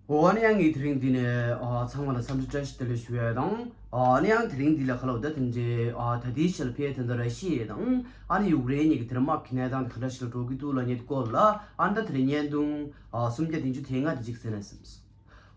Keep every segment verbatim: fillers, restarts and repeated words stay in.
འོ་ཨ་ནི་ཡང་ངས་དེ་རིང་འདི་ནས་ཨ་ཚང་མ་ལ་འཚམས་འདྲི་བཀྲ་ཤིས་བདེ་ལེགས་ཞུ་ཡ་དང་། ཨ་ནི་ཡང་དེ་རིང་འདི་ལ་ཁ་ལོ་ད་དེ་འདྲའི་ཨ་ད་ལྟའི་ཆར་ཕེ་དེ་འདྲ་ར་ཤི་ཡ་དང་ཨ་ནི་ཡུཀ་རེན་གཉིས་ཀྱི་དེར་དམག་གི་གནས་སྟངས་དེ་ག་འདྲ་ཞིག་ལ་འགྲོ་གི་འདུག་ལབ་མཁན་དེ་སྐོར་ལ་ཨ་ནི་ད་དེ་རིང་བརྙན་ཐུང་ཨ་སུམ་བརྒྱ་བདུན་ཅུ་དོན་ལྔ་དེ་ཅིག་གསན་ན་བསམས།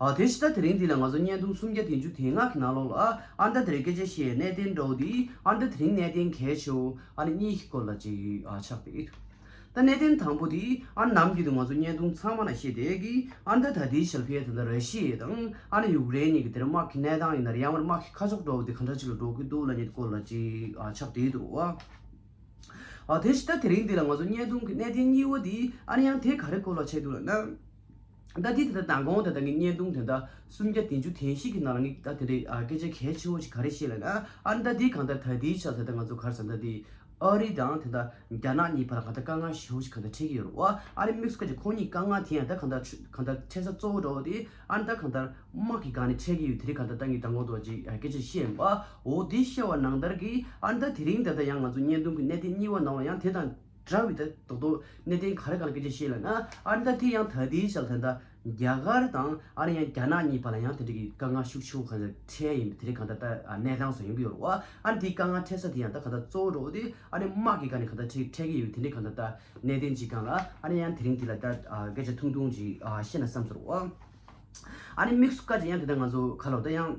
ཨ་དེ་ཕྱི་ད་དེ་རིང་འདི་ལ་ང་ཚོ་བརྙན་ཐུང་སུམ་བརྒྱ་བདུན་ཅུ་དོན་ལྔ་གི་ནང་ལོགས་ལ་ཨ་ནི་ད་དེ་རིང་སྐད་ཆ་བཤད་གནད་དོན་འདྲ་བོ་དེ་ཨ་ནི་ད་དེ་རིང་གནད་དོན་གལ་ཆེ་བོ་ཨ་ནི་གཉིས་ཀྱི་སྐོར་ལ་ཅིག་ཨ་ཆགས་བསྡད་ཡོད། ད་གནད་དོན་དང་པོ་དེ་ཨ་ནི་ནམ་རྒྱུན་དུ་ང་ཚོ་བརྙན་ཐུང་ཚང་མ་ན་བཤད་བསྡད་ཀྱི་ཨ་ནི་ད་ད་ལྟའི་ཆར་ཕེ་དེ་འདྲ་ར་ཤི་ཡ་དང་ཨ་ནི་ཡུཀ་རེན་གཉིས་ཀྱི་དེར་དམག་གི་གནས་སྟངས་ཡིན་ན་རེད། ཡང་མིན་དམག་གི་ཁ་ཕྱོགས་འདྲ་བོ་དེ་ག་འདྲ་ཅིག་ལ་འགྲོ་གི་འདུག་ལབ་མཁན་དེ་སྐོར་ལ་ཅིག་ཨ་ཆགས་བསྡད་ཡོད་འདུག་ཨ། ཨ་དེ་ཕྱི་ད་དེ་རིང་འདི་ལ་ང་ཚོ་བརྙན་ཐུང་གི་གནད་དོན་གཉིས་པ་དེ་ཨ་ནི་ཡང་དེ་ག་རེ་སྐོར་ལ་ཆགས་འདུག་ལབ་ན། ད་དེ་དེ་ད་མདང་དགོང་དེ་ད་ངའི་བརྙན་ཐུང་དེ་ད་སུམ་བརྒྱ་བདུན་ཅུ་དོན་བཞི་གི་ནང་ལ་ངས་ད་དེ་འདྲའི་ཨ་སྐད་ཆ་གལ་ཆེ་བོ་ཞིག་ག་རེ་བཤད་ལབ་ན། ཨ་ནི་ད་དེ་གང་ལྟར་ད་དེའི་ཆ་ཚ་ད་ང་ཚོ་ག་རེ་ཟེར་ན་ད་དེ་ཨ་རི་དང་དེ་ད་རྒྱ་ནག་གཉིས་བར་ལ་གང་ལྟར་དཀའ་ངལ་ཞེ་བོ་ཞིག་གང་ལྟར་འཕྲད་ཀྱི་ཡོད་རེད་བ། ཨ་ནི་དམིགས་སུ་བཀར་ཅིག་ཁོ་གཉིས་དཀའ་ངལ་དེ་ཡང་ད་གང་ལྟར་གང་ལྟར་འཕྲད་ས་གཙོ་བོ་འདྲ་བོ་དེ་ཨ་ནི་ད་གང་ལྟར་དམག་གི་སྒང་ནས་འཕྲད་ཀྱི་ཡོད། དེ་རིང་གང་ལྟར་ད་ངས་མདང་དགོང་དུ་ཅིག་སྐད་ཆ་བཤད་ཡིན་པ། འོ་དེ་བཤད་པ་ནང་ལྟར་གྱི་ཨ་ནི་ད་དེ་རིང་ད་ད་ཡང་ང་ཚོ་བརྙན་ཐུང་གི་གནད་དོན་གཉིས་པ་ནང་ལ་ཡང་དེ་དང་འདྲ་བའི་ད་རྡོག་རྡོག་གནད་དོན་ག་རེ་ག་རེ་སྐད་ཆ་བཤད་ལབ་ན། ཨ་ནི་ད་དེ་ཡང་ད་དེའི་ཆ་ལ་ད་ད་རྒྱ་གར་དང་ཨ་ནི་ཡང་རྒྱ་ནག་གཉིས་བར་ལ་ཡང་དེ་འདྲ་གི་དཀའ་ངལ་ཤུགས་ཆེ་བོ་གང་ལ་འཕྲད་ཡིན་པ་དེ་རིང་གང་ལྟར་ད་གནས་སྟངས་སུ་ཡོང་གི་ཡོད་རེད་བ། ཨ་ནི་དེའི་དཀའ་ངལ་འཕྲད་ས་དེ་ཡང་ད་གང་ལྟར་གཙོ་བོ་འདྲ་བོ་དེ་ཨ་ནི་དམག་གི་སྒང་ནས་གང་ལྟར་འཕྲད་འཕྲད་ཀྱི་ཡོད་པའི་དེ་འདྲ་གང་ལྟར་ད་གནད་དོན་ཅིག་སྒང་ལ་ཨ་ནི་ཡང་དེ་རིང་འདི་ལ་ད་སྐད་ཆ་ཐུང་ཐུང་ཅིག་བཤད་ན་བསམ་སོང་རེད་བ། ཨ་ནི་དམིགས་སུ་བཀར་ཅིག་ཡང་དེ་ལྟར་ང་ཚོ་ག་ལོ་ད་ཡང་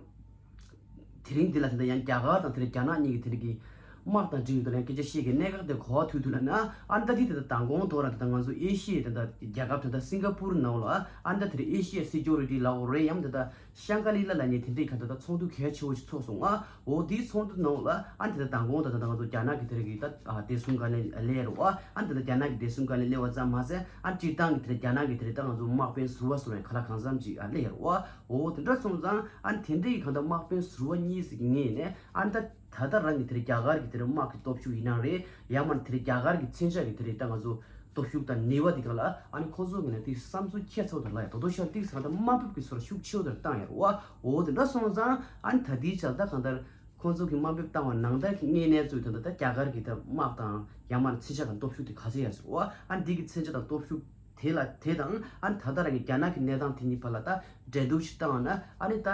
དེ་རིང་འདི་ལ་དེ་ལྟར་ཡང་རྒྱ་གར་དང་དེ་ལ་རྒྱ་ནག་གཉིས་ཀྱི་དེ་རིང་གི་དམག་དང་འབྲེལ་ཡོད་དེ་ལ་ཡང་སྐད་ཆ་བཤད་ཀྱི་གནད་འགག་དེ་གོ་བ་ཐུག་དུས་ལ་ན། ཨ་ནི་ད་དེ་དེ་ལྟར་མདང་དགོང་དོ་ར་དེ་ལྟར་ང་ཚོ་ཨེ་ཤི་ཡའི་དེ་ལྟར་རྒྱལ་ཁབ་དེ་ལྟར་སིང་ག་པུར་ནང་ལ་ཨ་ནི་ད་དེ་རིང་ཨེ་ཤི་ཡ་སི་ཀུ་རི་ཊི་ལ་འོ་རེད་ཡང་དེ་ལྟར་ཤང་ཀ་ལི་ལ་ལ་ཉེ་དེ་འདྲའི་ཁ་ད་ད་ཚོགས་འདུ་གལ་ཆེ་བོ་ཞིག་ཚོགས་སོང་ང་། འོ་དེའི་ཚོགས་འདུ་ནང་ལ་ཨ་ནི་དེ་ལྟར་མདང་དགོང་དང་དེ་ལྟར་ང་ཚོ་རྒྱ་ནག་གི་དེ་རིང་གི་ད་ཨ་བདེ་སྲུང་སྒང་ལ་སླེབས་རེད་བ། ཨ་ནི་དེ་ལྟར་རྒྱ་ནག་གི་བདེ་སྲུང་སྒང་ལ་སླེབས་པ་ཙམ་མ་ཟད་ཨ་ནི་སྤྱིར་བཏང་གི་དེ་ལྟར་རྒྱ་ནག་གི་དེ་རིང་ད་ང་ཚོ་དམག་དཔོན་ཟུར་པ་ཟུར་པ་ག་ལ་གང་འཚམ་ཅིག་ཨ་སླེབས་རེད་བ། འོ་དེ་འདྲ་སོང་ཙང་ཨ་ནི་དེ་འདྲ་གི་གང་ལྟར་དམག་དཔོན་ཟུར་པ་གཉིས་ཟིག་གི་ངོས་ནས་ཨ་ནི་ད་ད་ལྟ་རང་གི་དེ་རིང་རྒྱ་གར་གི་དེ་རིང་དམག་གི་སྟོབས་ཤུགས་ཡིན་ན་རེད། ཡང་མིན་དེ་རིང་རྒྱ་གར་གི་མཚོན་ཆ་གི་དེ་རིང་ད་ང་ཚོ་སྟོབས་ཤུགས་དང་ནུས་པ་དེ་ག་ལ་ཨ་ནི་ཁོ་ཚོ་གི་ནས་དེ་བསམ་ཚུལ་ཁྱད་མཚར་དུ་ལ་ཡ་དོ་དོ་ཤར་ཏིག་ས་དང་དམའ་འབེབས་ཀྱི་སོར་ཤུགས་ཆེ་བོ་དེར་བཏང་ཡ་རེད་བ། འོ་དེ་འདྲ་སོང་ཙང་ཨ་ནི་ད་དེའི་ཆར་ད་གང་ལྟར་ཁོ་ཚོ་གི་དམའ་འབེབས་བཏང་བ་ནང་ལྟར་གྱི་དངོས་གནས་ཚོས་ད་ལྟ་ད་རྒྱ་གར་གྱི་ད་དམག་དང་ཡང་མིན་མཚོན་ཆ་དང་སྟོབས་ཤུགས་དེ་ག་ཚོད་ཡ་ཟེར་བ། ཨ་ནི་དེ་གི་མཚོན་ཆ་དང་སྟོབས་ཤུགས་དེ་ལ་དེ་དང་ཨ་ནི་ད་ལྟ་རང་གི་རྒྱ་ནག་གི་གནས་སྟངས་དེ་གཉིས་བར་ལ་ད་འགྲན་བསྡུར་ཞིག་བཏང་བ་ན་ཨ་ནི་ད་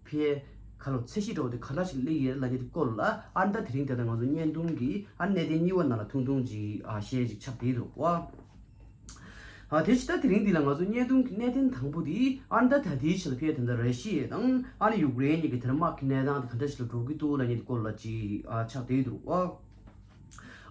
ཕའི་ཁ་ལོ་ཚད་གཞི་འདྲ་བོ་དེ་ག་འདྲ་ཞིག་སླེབས་ཡོད་ལབ་མཁན་དེ་སྐོར་ལ་ཨ་ནི་ད་དེ་རིང་དེ་ལྟར་ང་ཚོ་བརྙན་ཐུང་གི་ཨ་ནི་གནད་དོན་གཉིས་པ་ནང་ལ་ཐུང་ཐུང་ཅིག་ཨ་བཤད་ཅིག་ཆགས་བསྡད་འདུག་བ། ཨ་དེ་ཕྱི་ད་དེ་རིང་འདི་ལ་ང་ཚོ་བརྙན་ཐུང་གི་གནད་དོན་དང་པོ་དེ་ཨ་ནི་ད་ད་ལྟའི་ཆར་ཕའི་དེ་འདྲ་ར་ཤི་ཡ་དང་ཨ་ནི་ཡུཀ་རེན་གཉིས་ཀྱི་དེར་དམག་གི་གནས་སྟངས་དེ་ག་འདྲ་ཞིག་ལ་འགྲོ་གི་འདུག་ལབ་མཁན་དེ་སྐོར་ལ་ཅིག་ཨ་ཆགས་བསྡད་འདུག་བ།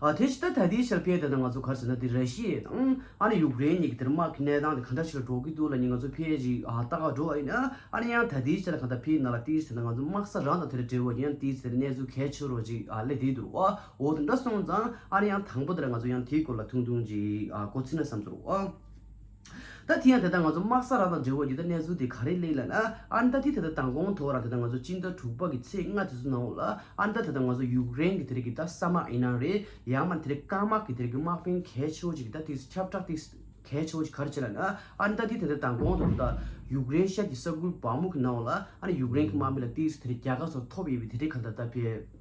ཨ་དེ་ཕྱི་ད་ད་ལྟའི་ཆར་ཕའི་དེ་ད་ང་ཚོ་ག་རེ་ཟེར་ན་དེ་ར་ཤི་ཡ་དང་ཨ་ནི་ཡུཀ་རེན་གཉིས་ཀྱི་དེར་དམག་གི་གནས་སྟངས་དེ་ག་འདྲ་ཞིག་ལ་འགྲོ་གི་འདུག་ལབ་མཁན་ང་ཚོ་ཕའི་ཅིག་ཨ་ལྟ་ག་འགྲོ་བ་ཡིན་ན་ཨ་ནི་ཡང་ད་ལྟའི་ཆར་གང་ལྟར་ཕའི་ནང་ལ་ཏིས་ཟེར་ན་ང་ཚོ་དམག་ས་རང་དང་དེ་ལ་འབྲེལ་བ་ཡང་ཏིས་ཟེར་གནས་ཚུལ་གལ་ཆེ་རོ་ཅིག་ཨ་སླེབས་བསྡད་འདུག་བ། འོ་དེ་འདྲ་སོང་ཙང་ཨ་ནི་ཡང་དང་པོ་དེ་ལ་ང་ཚོ་ཡང་དེའི་སྐོར་ལ་ཐུང་ཐུང་ཅིག་ཨ་གོ་ཚིག་ན་བསམ་ཚོར་བ། ད་དེ་ཡང་དེ་ལྟར་ང་ཚོ་དམག་ས་རང་དང་འབྲེལ་བ་ཡོད་ད་གནས་ཚུལ་དེ་ག་རེ་སླེབས་ལབ་ན། ཨ་ནི་ད་དེ་དེ་ལྟར་མདང་དགོང་དོ་ར་དེ་ལྟར་ང་ཚོ་སྤྱི་ཟླ་དྲུག་པ་གི་ཚེས་ལྔ་དེ་ཚོ་ནང་ལ་ཨ་ནི་ད་དེ་ལྟར་ང་ཚོ་ཡུཀ་རེན་གི་དེ་རིགས་ཀྱི་ད་ས་དམག་ཡིན་ན་རེད། ཡང་མིན་དེ་རིགས་རྐང་དམག་གི་དེ་རིགས་ཀྱི་དམག་དཔོན་གལ་ཆེ་བོ་ཅིག་གི་ད་དེ་ཁྱབ་བསྒྲགས་དེ་གལ་ཆེ་བོ་ཞིག་ག་རེ་བྱས་ལབ་ན། ཨ་ནི་ད་དེ་དེ་ལྟར་མདང་དགོང་དུ་ད་ཡུཀ་རེན་ཤར་གྱི་ས་ཁུལ་བག་མུ་གི་ནང་ལ་ཨ་ནི་ཡུཀ་རེན་གྱི་དམག་མི་ལ་ཏིས་དེ་རིགས་རྒྱལ་ཁ་ཚོར་ཐོབ་ཡོད་པའི་དེ་རིགས་ག་ད་ད་ཕེ་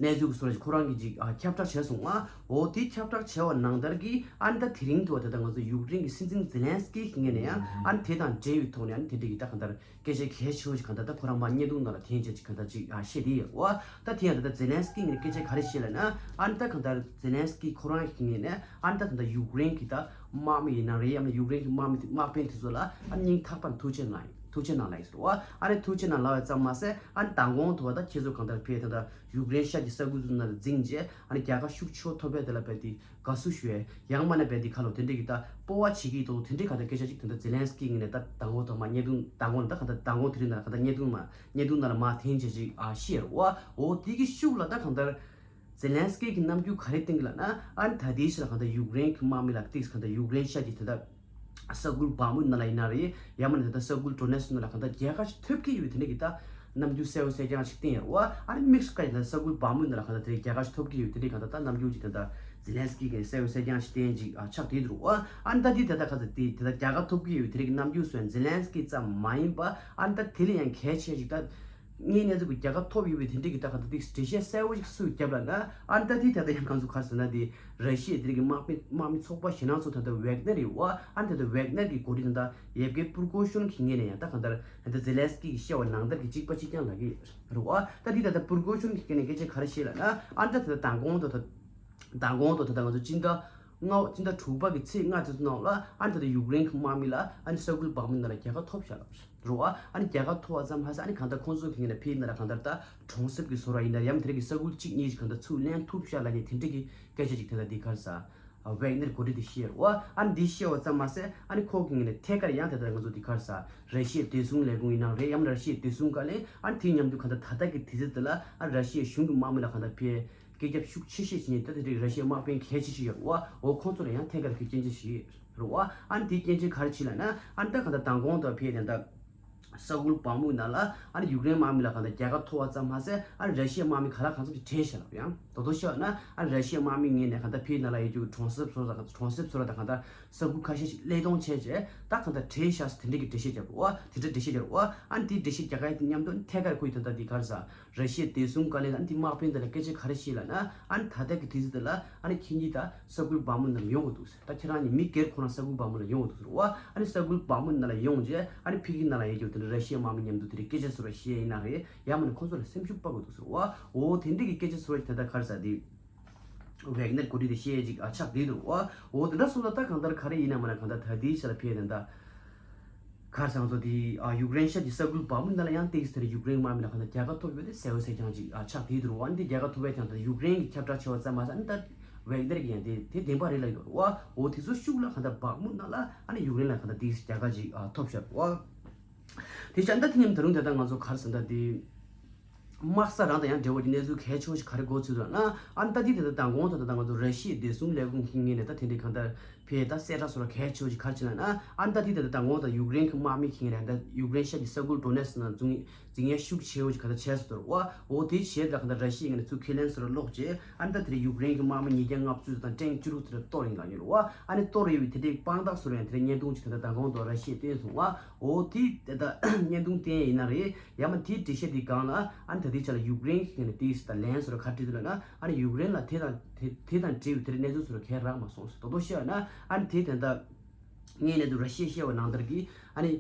གནས་ཚུལ་གྱི་སོར་ཞིག་ཁོ་རང་གིས་ཅིག་ཨ་ཁྱབ་བསྒྲགས་བྱས་སོང་ང་། འོ་དེ་ཁྱབ་བསྒྲགས་བྱས་པ་ནང་ལྟར་གྱི་ཨ་ནི་ད་དེ་རིང་དུ་བ་དེ་ད་ང་ཚོ་ཡུཀ་རེན་གྱི་སྲིད་འཛིན་ཛེ་ལན་སི་ཀི་གི་ངོས་ནས་ཡང་ཨ་ནི་དེ་དང་འབྲེལ་བའི་ཐོག་ནས་ཨ་ནི་དེ་འདྲ་གི་ད་ག་ད་སྐད་ཆ་གལ་ཆེ་བོ་ཞིག་གང་ལྟར་ད་ཁོ་རང་མ་བརྙན་ཐུང་ནང་ལ་འཐེན་བྱས་ཅིག་གང་ལྟར་ཅིག་ཨ་བཤད་དེ་ཡོད་བ། ད་དེ་ཡང་ད་ལྟ་ཛེ་ལན་སི་ཀི་ངོས་ནས་སྐད་ཆ་ག་རེ་བཤད་ལབ་ན། ཨ་ནི་ད་གང་ལྟར་ཛེ་ལན་སི་ཀི་ཁོ་རང་གི་ངོས་ནས་ཨ་ནི་ད་གང་ལྟར་ཡུཀ་རེན་གྱི་ད་དམག་མི་ཡིན་ན་རེད། ཡང་ན་ཡུཀ་རེན་གྱི་དམག་མི་དམག་དཔོན་དེ་ཚོ་ལ་ཨ་ནི་སྙིང་ཐག་པ་ནས་ཐུགས་རྗེ་གནང་ཐུགས་རྗེ་གནང་ལབ་ཡིན་ཟེར་བ། ཨ་ནི་ཐུགས་རྗེ་གནང་ལབ་པ་ཙམ་མ་ཟད་ཨ་ནི་མདང་དགོང་དུ་བ་ད་ཁྱེད་ཚོ་གང་ལྟར་ཕེ་ད་ད་ཡུཀ་རེན་ཤར་གྱི་ས་ཁུལ་ཚོ་ནང་ལ་འཛིང་རྗེས་ཨ་ནི་རྒྱལ་ཁ་ཤུགས་ཆེ་བོ་ཐོབ་པའི་དེ་ལ་ཕེ་དེ། དགའ་བསུ་ཞུ་ཡས། ཡང་མིན་ན་རྦད་དེ་ཁ་ལོ་དེ་འདྲས་ཀྱི་ད་སྤོབས་པ་བྱེད་ཀྱི་འདུག་དེ་འདྲས་ག་ད་སྐད་ཆ་ཅིག་དེ་འདྲ་ཛེ་ལན་སི་ཀི་ངོས་ནས་ད་མདང་དགོང་ཐོག་མ་བརྙན་ཐུང་མདང་དགོང་ད་ག་ད་མདང་དགོང་དེ་རིང་ན་ག་ད་བརྙན་ཐུང་མ་བརྙན་ཐུང་ནང་ལ་མ་འཐེན་བྱས་ཅིག་ཨ་ཤེར་བ། འོ་དེ་གི་ཤུགས་ལ་ད་གང་ལྟར་ཛེ་ལན་སི་ཀི་གི་རྣམ་འགྱུར་ག་རེ་བསྟན་གི་ལབ་ན། ཨ་ནི་ད་དེའི་ཕྱིར་གང་ལྟར་ཡུཀ་རེན་གི་དམག་མི་ལ་ཏིག་གང་ལྟར་ཡུཀ་རེན་ཤར་གྱི་དེ་ད་ས་ཁུལ་བག་མུ་ནང་ལ་ཡིན་ན་རེད། ཡང་མིན་ན་ད་ལྟ་ས་ཁུལ་ཌོ་ནེ་སི་ནང་ལ་གང་ལྟར་རྒྱལ་ཁ་ཞིག་ཐོབ་ཀྱི་ཡོད་དེ་འདྲ་གི་ད་རྣམ་འགྱུར་གསལ་བོ་གསལ་རྐྱང་ཞིག་བསྟན་ཡོད་རེད་བ། ཨ་ནི་དམིགས་སུ་བཀར་ཡིན་ན་ས་ཁུལ་བག་མུ་ནང་ལ་གང་ལྟར་དེ་རྒྱལ་ཁ་ཞིག་ཐོབ་ཀྱི་ཡོད་དེ་འདྲ་གང་ལྟར་ད་རྣམ་འགྱུར་ཅིག་དེ་འདྲ་ཛེ་ལན་སི་ཀི་གིས་གསལ་བོ་གསལ་རྐྱང་ཞིག་བསྟན་ཅིག་ཨ་ཆགས་བསྡད་འདུག་བ། ཨ་ནི་ད་དེ་ད་ལྟ་ག་ཚོད་དེ་དེ་ད་རྒྱལ་ཁ་ཐོབ་ཀྱི་ཡོད་དེ་འདྲ་གི་རྣམ་འགྱུར་སོན་ཛེ་ལན་སི་ཀི་ཙམ་མ་ཡིན་པ་ཨ་ནི་ད་དེ་ལས་ཡང་གལ་ཆེ་ཞིག་ད། དངོས་གནས་ཚུལ་གྱི་རྒྱལ་ཁ་ཐོབ་ཡོད་པའི་དེ་འདྲའི་གི་ད་ག་ད་དེ་འགྲེལ་བཤད་གསལ་བོ་ཞིག་སུས་བརྒྱབ་ལབ་ན། ཨ་ནི་ད་དེ་ད་ལྟ་ཡང་གང་ཚོ་ག་རེ་ཟེར་ན། དེ་ར་ཤི་ཡའི་དེ་རིགས་ཀྱི་དམག་མི་དམག་མི་ཚོགས་པ་ཞེད་སྣང་ཚོ་ད་ལྟ་ཝེག་ནེར་ཡོད་པ། ཨ་ནི་ད་ལྟ་ཝེག་ནེར་གྱི་འགོ་ཁྲིད་ད་ལྟ་ཡེབ་གེ་པུར་གོ་ཤོན་གྱི་ངོས་ནས་ཡང་ད་གང་ལྟར་ད་ལྟ་ཛེ་ལན་སི་ཀི་གིས་བཤད་པ་ནང་ལྟར་གྱི་གཅིག་པ་གཅིག་རྐྱང་ལབ་ཀྱི་རེད་བ། ད་དེ་ད་ལྟ་པུར་གོ་ཤོན་གྱི་ངོས་ནས་སྐད་ཆ་ག་རེ་བཤད་ལབ་ན། ཨ་ནི་ད་ད་ལྟ་མདང་དགོང་དང་ད་མདང་དགོང་དང་ད་ལྟ་ང་ཚོ་སྤྱི་ཟླ་ལྔ་པ་སྤྱི་ཟླ་དྲུག་པ་གི་ཚེས་ལྔ་དེ་ཚོ་ནང་ལ། ཨ་ནི་ད་ལྟ་ཡུཀ་རེན་གྱི་དམག་མི་ལ་ཨ་ནི་ས་ཁུལ་བག་མུ་ནང་ལ་རྒྱལ་ཁ་ཐོབ་ཤག་ལབ་རེད་བ། ཨ་ནི་རྒྱལ་ཁ་ཐོབ་པ་ཙམ་མ་ཟད། ཨ་ནི་གང་ལྟར་ཁོང་ཚོ་གི་ངོས་ནས་ཕེབས་ན་ལ་གང་ལྟར་ད་གྲོང་གསེབ་ཀྱི་བཟོ་འདྲ་ཡིན་ན་ཡང་དེ་རིགས་ཀྱི་ས་ཁུལ་གཅིག་གཉིས་ཤིག་གང་ལྟར་ཚུར་ལེན་ཐུབ་ཤག་ལབ་མཁན་དེ་འདྲ་གི་སྐད་ཆ་ཅིག་ད་ལྟ་འདི་ག་རེ་ཟེར། ཝེག་ནེར་འགོ་ཁྲིད་དེ་བཤད་རེད་བ། ཨ་ནི་འདི་བཤད་པ་ཙམ་མ་ཟད། ཨ་ནི་ཁོ་གི་ངོས་ནས་ཐད་ཀར་ཡང་དེ་ལྟར་ང་ཚོ་འདི་ག་རེ་ཟེར། ར་ཤི་ཡའི་བདེ་སྲུང་ལས་ཁུངས་ཡིན་ན་རེད། ཡང་ན་ར་ཤི་ཡའི་བདེ་སྲུང་བཀའ་བློན། ཨ་ནི་དེའི་མཉམ་དུ་གང་ལྟར་ད་ལྟ་གི་དུས་ཚོད་འདི་ལ་ཨ་ར་ཤི་ཡའི་གཞུང་གི་དམག་མི་ལ་གང་ལྟར་ཕར་རྒྱབ་སྐྱོར་ཤུགས་ཆེ་ཤོས་བྱེད་མཁན་ད་དེ་རིང་ར་ཤི་ཡའི་དམག་དཔོན་གལ་ཆེ་ཤོས་ཡོད་རེད་བ། འོ་ཁོང་ཚོ་ལ་ཡང་ཐད་ཀར་གྱི་སྐྱོན་བརྗོད་བྱེད་ཀྱི་རེད་བ། ཨ་ནི་དེའི་སྐྱོན་བརྗོད་ག་རེ་བྱེད་ལབ་ན། ཨ་ནི་ད་གང་ལྟར་མདང་དགོང་དུ་ཕེབས་ནས་ད་ས་ཁུལ་བག་མུ་ནང་ལ་ཨ་ནི་ཡུཀ་རེན་དམག་མི་ལ་གང་ལྟར་རྒྱལ་ཁ་ཐོབ་པ་ཙམ་མ་ཟད། ཨ་ནི་ར་ཤི་ཡའི་དམག་མི་ག་ལ་གང་འཚམ་ཞིག་བྲོས་ཤག་ལབ། ཡང་དོ་དོ་ཤོད་ན། ཨ་ནི་ར་ཤི་ཡའི་དམག་མི་ངོས་ནས་གང་ལྟར་ཕེབས་ནང་ལ་ཡོད་རྒྱུ་གྲོང་གསེབ་ཚོ་དང་གྲོང་གསེབ་ཚོ་ལ་ད་གང་ལྟར་ས་ཁུལ་ཁ་ཤས་ཤིག་གློད་གཏོང་བྱས་རྗེས་ད་གང་ལྟར་བྲོས་ཤག་ཟེར་དེ་འདྲ་གི་འགྲེལ་བཤད་བརྒྱབ་རེད་བ། དེ་འདྲ་འགྲེལ་བཤད་བརྒྱབ་རེད་བ། ཨ་ནི་དེའི་འགྲེལ་བཤད་རྒྱག་ག་ཡ་དེ་མཉམ་དུ་ཐད་ཀར་ཁོ་ཡི་ད་ལྟ་འདི་ག་རེ་ཟེར། ར་ཤི་ཡའི་བདེ་སྲུང་བཀའ་བློན་ཨ་ནི་དེ་དམག་དཔོན་དེ་ལ་སྐད་ཆ་ག་རེ་བཤད་ལབ་ན། ཨ་ནི་ད་ལྟ་གི་དུས་ཚོད་དེ་ལ་ཨ་ནི་ཁྱེད་གཉིས་ད་ས་ཁུལ་བག་མུ་ནང་ལ་ཡོང་དགོས་འདུག་ཟེར། ད་ཁྱེད་རང་གཉིས་མི་སྒེར་ཁོ་རང་ས་ཁུལ་བག་མུ་ལ་ཡོང་དགོས་འདུག་ཟེར་བ། ཨ་ནི་ས་ཁུལ་བག་མུ་ནང་ལ་ཡོང་རྗེས་ཨ་ནི་ཕ་གི་ནང་ལ་ཡོད་རྒྱུ་དེ་འདྲ་ར་ཤི་ཡའི་དམག་མི་མཉམ་དུ་དེ་འདྲ་སྐད་ཆ་བཟོ་འདྲ་བཤད་ཡིན་ན་རེད། ཡང་མིན་ན་ཁོང་ཚོ་ལ་སེམས་ཤུགས་སྤར་དགོས་འདུག་ཟེར་བ། འོ་དེ་འདྲ་གི་སྐད་ཆ་བཟོ་འདྲ་ད་ལྟ་ག་རེ་ཟེར། དེ་ཝེག་ནེར་འགོ་ཁྲིད་དེ་བཤད་ཅིག་ཨ་ཆགས་བསྡད་འདུག་བ། འོ་དེ་འདྲ་སོང་ཙང་ད་གང་ལྟར་ག་རེ་ཡིན་ན་མིན་ན་གང་ལྟར་ད་ལྟའི་ཆ་ལ་ཕེབས་ནས་ད། ག་རེ་ཟེར་ང་ཚོ་དེ་ཨ་ཡུཀ་རེན་ཤར་གྱི་ས་ཁུལ་བག་མུ་ནང་ལ་ཡང་ཏོག་ཙམ་དེར་ཡུཀ་རེན་དམག་མི་ལ་གང་ལྟར་རྒྱལ་ཁ་ཐོབ་ཡོད་དེ་གསལ་པོ་གསལ་རྐྱང་ཅིག་ཨ་ཆགས་བསྡད་འདུག་བ། འདི་རྒྱལ་ཁ་ཐོབ་པའི་དོན་དུ་ཡུཀ་རེན་གྱི་ཁྱབ་བསྒྲགས་བྱས་པ་ཙམ་མ་ཟད་ཨ་ནི་ད་ཝེག་ནེར་གྱི་ཡང་དེ་དེ་བདེན་པ་རེད་ལབ་ཡོད་རེད་བ། འོ་དེ་ཚོ་ཤུགས་ལ་གང་ལྟར་བག་མུ་ནང་ལ་ཨ་ནི་ཡུཀ་རེན་ལ་གང་ལྟར་ཏོག་ཙམ་རྒྱལ་ཁ་ཅིག་ཨ་ཐོབ་བཞག་བ། དེ་བཞིན་ད་དེ་མཉམ་ད་རུང་དེ་ལྟར་ང་ཚོ་ག་རེ་ཟེར་ད་དེ། དམག་ས་རང་དང་ཡང་འབྲེལ་བ་གྱི་གནས་ཚུལ་གལ་ཆེ་བོ་ཞིག་ག་རེ་འགོ་ཚུགས་འདུག་ན། ཨ་ནི་ད་དེ་དེ་ལྟར་མདང་དགོང་དང་ད་ལྟ་ང་ཚོ་ར་ཤི་ཡའི་བདེ་སྲུང་ལས་ཁུངས་ཀྱི་ངོས་ནས་ད་དེ་འདྲའི་གང་ལྟར་ཕེ་ད་གསལ་བསྒྲགས་བཟོ་འདྲ་གལ་ཆེ་བོ་ཞིག་ག་རེ་བྱས་ན་ན། ཨ་ནི་ད་དེ་དེ་ལྟར་མདང་དགོང་དང་ཡུཀ་རེན་གྱི་དམག་མི་ཁྱེད་རང་ད་ཡུཀ་རེན་ཤར་གྱི་ས་ཁུལ་ཌོ་ནེ་སི་ནང་འཛིང་འཛིང་ཡས་ཤུགས་ཆེ་བོ་ཞིག་གང་ལྟར་བྱས་སོང་འདུག་བ། འོ་དེ་བྱས་ད་གང་ལྟར་ར་ཤི་ཡའི་ངོས་ནས་ཚུར་ཁས་ལེན་བཟོ་འདྲ་སློག་རྗེས་ཨ་ནི་ད་དེ་རིང་ཡུཀ་རེན་གྱི་དམག་མི་ཉིས་བརྒྱ་ལྔ་བཅུ་དང་ཊེང་བཅུ་དྲུག་དེ་འདྲ་གཏོར་ཡིན་ལབ་ཡོད་རེད་བ། ཨ་ནི་གཏོར་ཡོད་པའི་དེ་འདྲའི་དཔང་རྟགས་བཟོ་འདྲ་ཡང་དེ་འདྲའི་བརྙན་ཐུང་ཅིག་ད་ལྟ་མདང་དགོང་དང་ར་ཤི་ཡས་བཏོན་སོང་བ། འོ་དེ་ད་ལྟ་བརྙན་ཐུང་བསྟན་ཡིན་ན་རེད། ཡང་མ་དེའི་འགྲེལ་བཤད་དེའི་སྒང་ལ་ཨ་ནི་ད་ལྟའི་ཆ་ལ་ཡུཀ་རེན་གྱི་ནས་དེའི་ད་ལན་བཟོ་འདྲ་ག་རེ་བྲིས་འདུག་ལབ་ན། ཨ་ནི་ཡུཀ་རེན་ལ་དེ་དང་དེ་དེ་དང་འབྲེལ་བའི་དེ་འདྲའི་གནས་ཚུལ་བཟོ་འདྲ་གང་ཡང་རག་མ་སོང་ཟེར། དོ་དོ་ཤོད་ན་ཨ་ནི་དེ་ད་ལྟ་ངས་ནས་དུ་ར་ཤི་ཡས་བཤད་པ་ནང་ལྟར་གྱི་ཨ་ནི་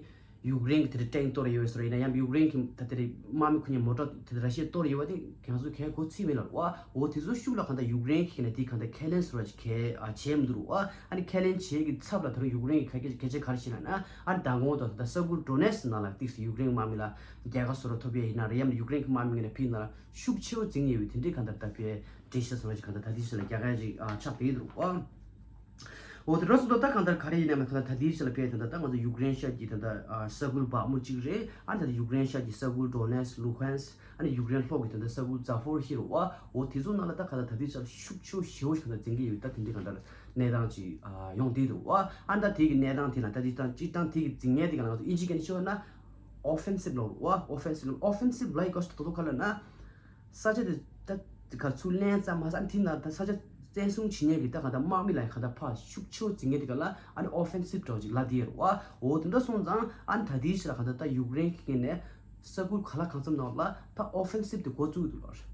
ཡུཀ་རེན་གྱི་དེ་འདྲའི་ཊེང་གཏོར་ཡོད་པའི་བཟོ་འདྲ་ཡིན་ན། ཡང་ཡུཀ་རེན་གྱི་ད་དེ་འདྲའི་དམག་མི་ཁོ་གཉིས་མོ་ཊ་དེ་འདྲ་ར་ཤི་ཡས་གཏོར་ཡོད་པ་དེ་གང་སུ་གལ་གོ་ཚིག་མིན་ལ་རེད་བ། འོ་དེ་ཚོ་ཤུགས་ལ་གང་ལྟར་ཡུཀ་རེན་གྱི་ནས་དེ་གང་ལྟར་ཁས་ལེན་བཟོ་འདྲ་ཅིག་གལ་ཨ་བྱས་མི་འདུག་རེད་བ། ཨ་ནི་ཁས་ལེན་བྱས་ཀྱི་ཚབ་ལ་ད་རུང་ཡུཀ་རེན་གྱི་ག་གེ་གལ་ཆེ་ག་རེ་བྱས་ན་ན། ཨ་ནི་མདང་དགོང་དང་ད་ས་ཁུལ་ཌོ་ནེ་སི་ནང་ལ་ཏོག་ཙམ་ཡུཀ་རེན་དམག་མི་ལ་རྒྱལ་ཁ་བཟོ་འདྲ་ཐོབ་ཡས་ཡིན་ན་རེད། ཡང་ན་ཡུཀ་རེན་གྱི་དམག་མི་ངོས་ནས་ཕི་ནང་ལ་ཤུགས་ཆེ་བོ་འཛིང་ཡས་པའི་དེ་འདྲའི་གང་ལྟར་ད་ཕའི་འགྲེལ་བཤད་བཟོ་འདྲ་ཅིག་གང་ལྟར་ད་དེའི་ཆ་ལ་རྒྱག་ཡ་ཅིག་ཨ་ཆགས་བསྡད་འདུག་རེད་བ། འོ་དེ་འདྲ་སོང་ཙང་ད་གང་ལྟར་ག་རེ་ཡིན་ནའང་གང་ལྟར་ད་དེའི་ཆ་ལ་ཕེབས་ད་ལྟ་ད་ང་ཚོ་ཡུཀ་རེན་ཤར་གྱི་ད་ལྟ་ཨ་ས་ཁུལ་བག་མུ་གཅིག་རེད། ཨ་ནི་ད་ལྟ་ཡུཀ་རེན་ཤར་གྱི་ས་ཁུལ་ཌོ་ནེ་སི་ལུ་ཧན་སི། ཨ་ནི་ཡུཀ་རེན་ལྷོ་གི་ད་ལྟ་ས་ཁུལ་ཛ་ཕོ་རི་ཧི་རེད་བ། འོ་དེ་ཚོ་ནང་ལ་ད་གང་ལྟར་ད་དེའི་ཆ་ལ་ཤུགས་ཆེ་བོ་ཞེ་བོ་ཞིག་གང་ལྟར་འཛིང་གི་ཡོད། ད་དེ་འདྲའི་གང་ལྟར་གནས་སྟངས་ཅིག་ཨ་ཡོང་བསྡད་འདུག་བ། ཨ་ནི་ད་དེ་གི་གནས་སྟངས་དེ་ལ་ད་དེ་དང་སྤྱིར་བཏང་དེ་གི་འཛིང་ངན་དེ་གང་ལ་ང་ཚོ་དབྱིན་ཇི་སྐད་ནས་ཤོད་ན་ཨོ་ཕེན་སིབ་ལབ་རེད་བ། ཨོ་ཕེན་སིབ། ཨོ་ཕེན་སིབ་ལབ་ཡི་སྐབས་སུ་ད་དོ་དོ་ག་ལ་ན། ས་ཆ་དེ་ད་དེ་ག་ཚུར་ལེན་ཙམ་མ་ཟད་ཨ་ནི་དེ་ན་ད་ས་ཆ་བཙན་བཟུང་བྱེད་མཁན་གྱི་ད་ག་ད་དམག་མི་ལ་ཡང་ག་ད་ཕར་ཤུགས་ཆེ་བོ་འཛིང་མཁན་དེ་ག་ལ་ཨ་ནི་ཨོ་ཕེན་སིབ་འདྲ་བོ་ཅིག་ལབ་བསྡད་ཡོད་རེད་བ། འོ་དེ་འདྲ་སོང་ཙང་ཨ་ནི་ད་ལྟའི་ཆ་ལ་ག་ད་ད་ཡུཀ་རེན་གྱི་ངོས་ནས་ས་ཁུལ་ག་ལ་གང་འཚམ་ནང་ལ་ད་ཨོ་ཕེན་སིབ་དེ་འགོ་བཙུགས་འདུག་ལབ་རེད།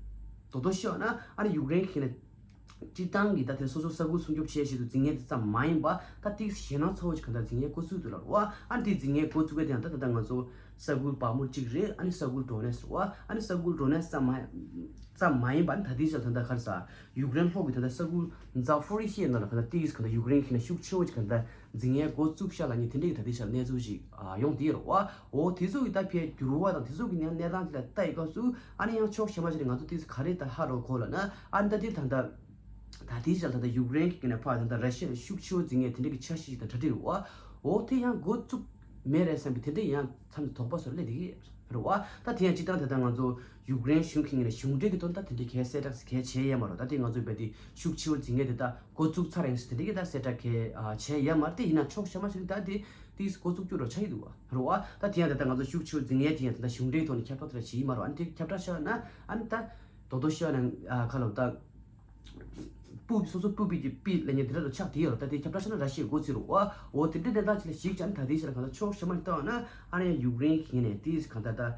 དོ་དོ་ཤོད་ན་ཨ་ནི་ཡུཀ་རེན་གྱི་ངོས་ནས་སྤྱིར་བཏང་གི་ད་དེ་སོ་སོ་ས་ཁུལ་སྲུང་སྐྱོབ་བྱེད་ཆེད་དུ་འཛིང་མཁན་དེ་ཙམ་མ་ཡིན་པ། ད་ཏིག་ཞེད་སྣང་ཚ་བོ་ཅིག་ག་ད་འཛིང་མཁན་འགོ་བཙུགས་འདུག་ལབ་རེད་བ། ཨ་ནི་དེ་འཛིང་མཁན་འགོ་བཙུགས་མཁན་དེ་ཡང་ད་ད་ད་ང་ཚོ་ས་ཁུལ་བག་མུ་གཅིག་རེད། ཨ་ནི་ས་ཁུལ་ཌོ་ནེ་སི་རེད་བ། ཨ་ནི་ས་ཁུལ་ཌོ་ནེ་སི་ཙམ་མ་ཙམ་མ་ཡིན་པ། ཨ་ནི་ད་དེའི་ཆ་ད་ད་ག་རེ་ཟ། ཡུཀ་རེན་ལྷོ་གི་ད་ད་ས་ཁུལ་ཛ་ཕོ་རི་ཤི་ཡའི་ནང་ལ་ག་ད་ཏིག་ག་ད་ཡུཀ་རེན་གྱི་ནས་ཤུགས་ཆེ་བོ་ཅིག་ག་ད་འཛིང་མཁན་འགོ་བཙུགས་ཤག་ལབ་མཁན་དེ་འདྲའི་གི་ད་དེའི་ཆ་གནས་ཚུལ་ཞིག་ཨ་ཡོང་བསྡད་ཡོད་རེད་བ། འོ་དེ་ཚོ་གི་ད་ཕའི་འགྱུར་བ་དང་དེ་ཚོ་གི་ནས་གནས་སྟངས་དེ་ལ་ལྟ་ཡི་སྐབས་སུ་ཨ་ནི་ཡང་ཕྱོགས་གཞན་པ་ཞིག་ནས་ང་ཚོ་ཏིག་ག་རེ་ད་ཧ་རོ་གོ་ལབ་ན། ཨ་ནི་ད་དེ་ད་ད་ད་དེའི་ཆ་ད་ད་ཡུཀ་རེན་གྱི་ནས་ཕར་ད་ད་ར་ཤི་ཡ་ལ་ཤུགས་ཆེ་བོ་འཛིང་མཁན་དེ་འདྲ་གི་འཆར་གཞི་ཞིག་དང་གྲ་སྒྲིག་རེད་བ། འོ་དེ་ཡང་འགོ་བཙུགས་མེད་རེད་བསམ་པའི་དེ་འདྲ་ཡང་མཚམས་དེ་དོགས་པ་བཟོ་སླེབས་བསྡད་ཀྱི་རེད་བ། ད་དེ་ཡང་སྤྱིར་བཏང་ད་ད་ང་ཚོ་ཡུཀ་རེན་གཞུང་གི་ངོས་ནས་གཞུང་འབྲེལ་གྱི་ཐོག་ནས་ད་དེ་འདྲའི་གལ་གསལ་བསྒྲགས་གལ་བྱས་ཡོད་མ་རེད། ད་དེ་ང་ཚོའི་བས་དེ་ཤུགས་ཆེ་བོ་འཛིང་མཁན་དེ་ད་འགོ་བཙུགས་ཚར་ཡིན་ཟེར་དེ་འདྲ་གི་ད་གསལ་བསྒྲགས་གལ་བྱས་ཡོད་མ་རེད། དེ་ཡིན་ན་ཕྱོགས་གཞན་པ་ཞིག་ད་དེ་དེ་འགོ་བཙུགས་རྒྱུ་རོ་ཆགས་ཀྱི་འདུག་བ་རེད་བ། ད་དེ་ཡང་ད་ད་ང་ཚོ་ཤུགས་ཆེ་བོ་འཛིང་མཁན་དེ་ཡང་ད་ད་གཞུང་འབྲེལ་ཐོག་ནས་ཁྱབ་བསྒྲགས་དེ་འདྲ་བྱས་ཡོད་མ་རེད། ཨ་ནི་དེ་ཁྱབ་བསྒྲགས་བྱས་ན་ཨ་ནི་ད་དོ་དོ་ཤོད་ན་ཁ་ལོ་ད། སྤུ་སོ་སོ་སྤུ་པི་གི་པི་ལ་ཉེ་དེ་འདྲ་ལ་ཆགས་དེ་ཡོད་རེད། ད་དེ་ཁྱབ་བསྒྲགས་བྱས་ན་ར་ཤི་ཡའི་འགོ་ཚུགས་རེད་བ། འོ་དེ་འདྲའི་གནས་སྟངས་ཅིག་ལ་གཞིགས་ཀྱང་ད་དེའི་ཕྱིར་གང་ལྟར་ཕྱོགས་གཞན་པ་ཞིག་བལྟས་པ་ན་ཨ་ནི་ཡང་ཡུཀ་རེན་གྱི་ངོས་ནས་དེའི་གང་ལྟར་ད་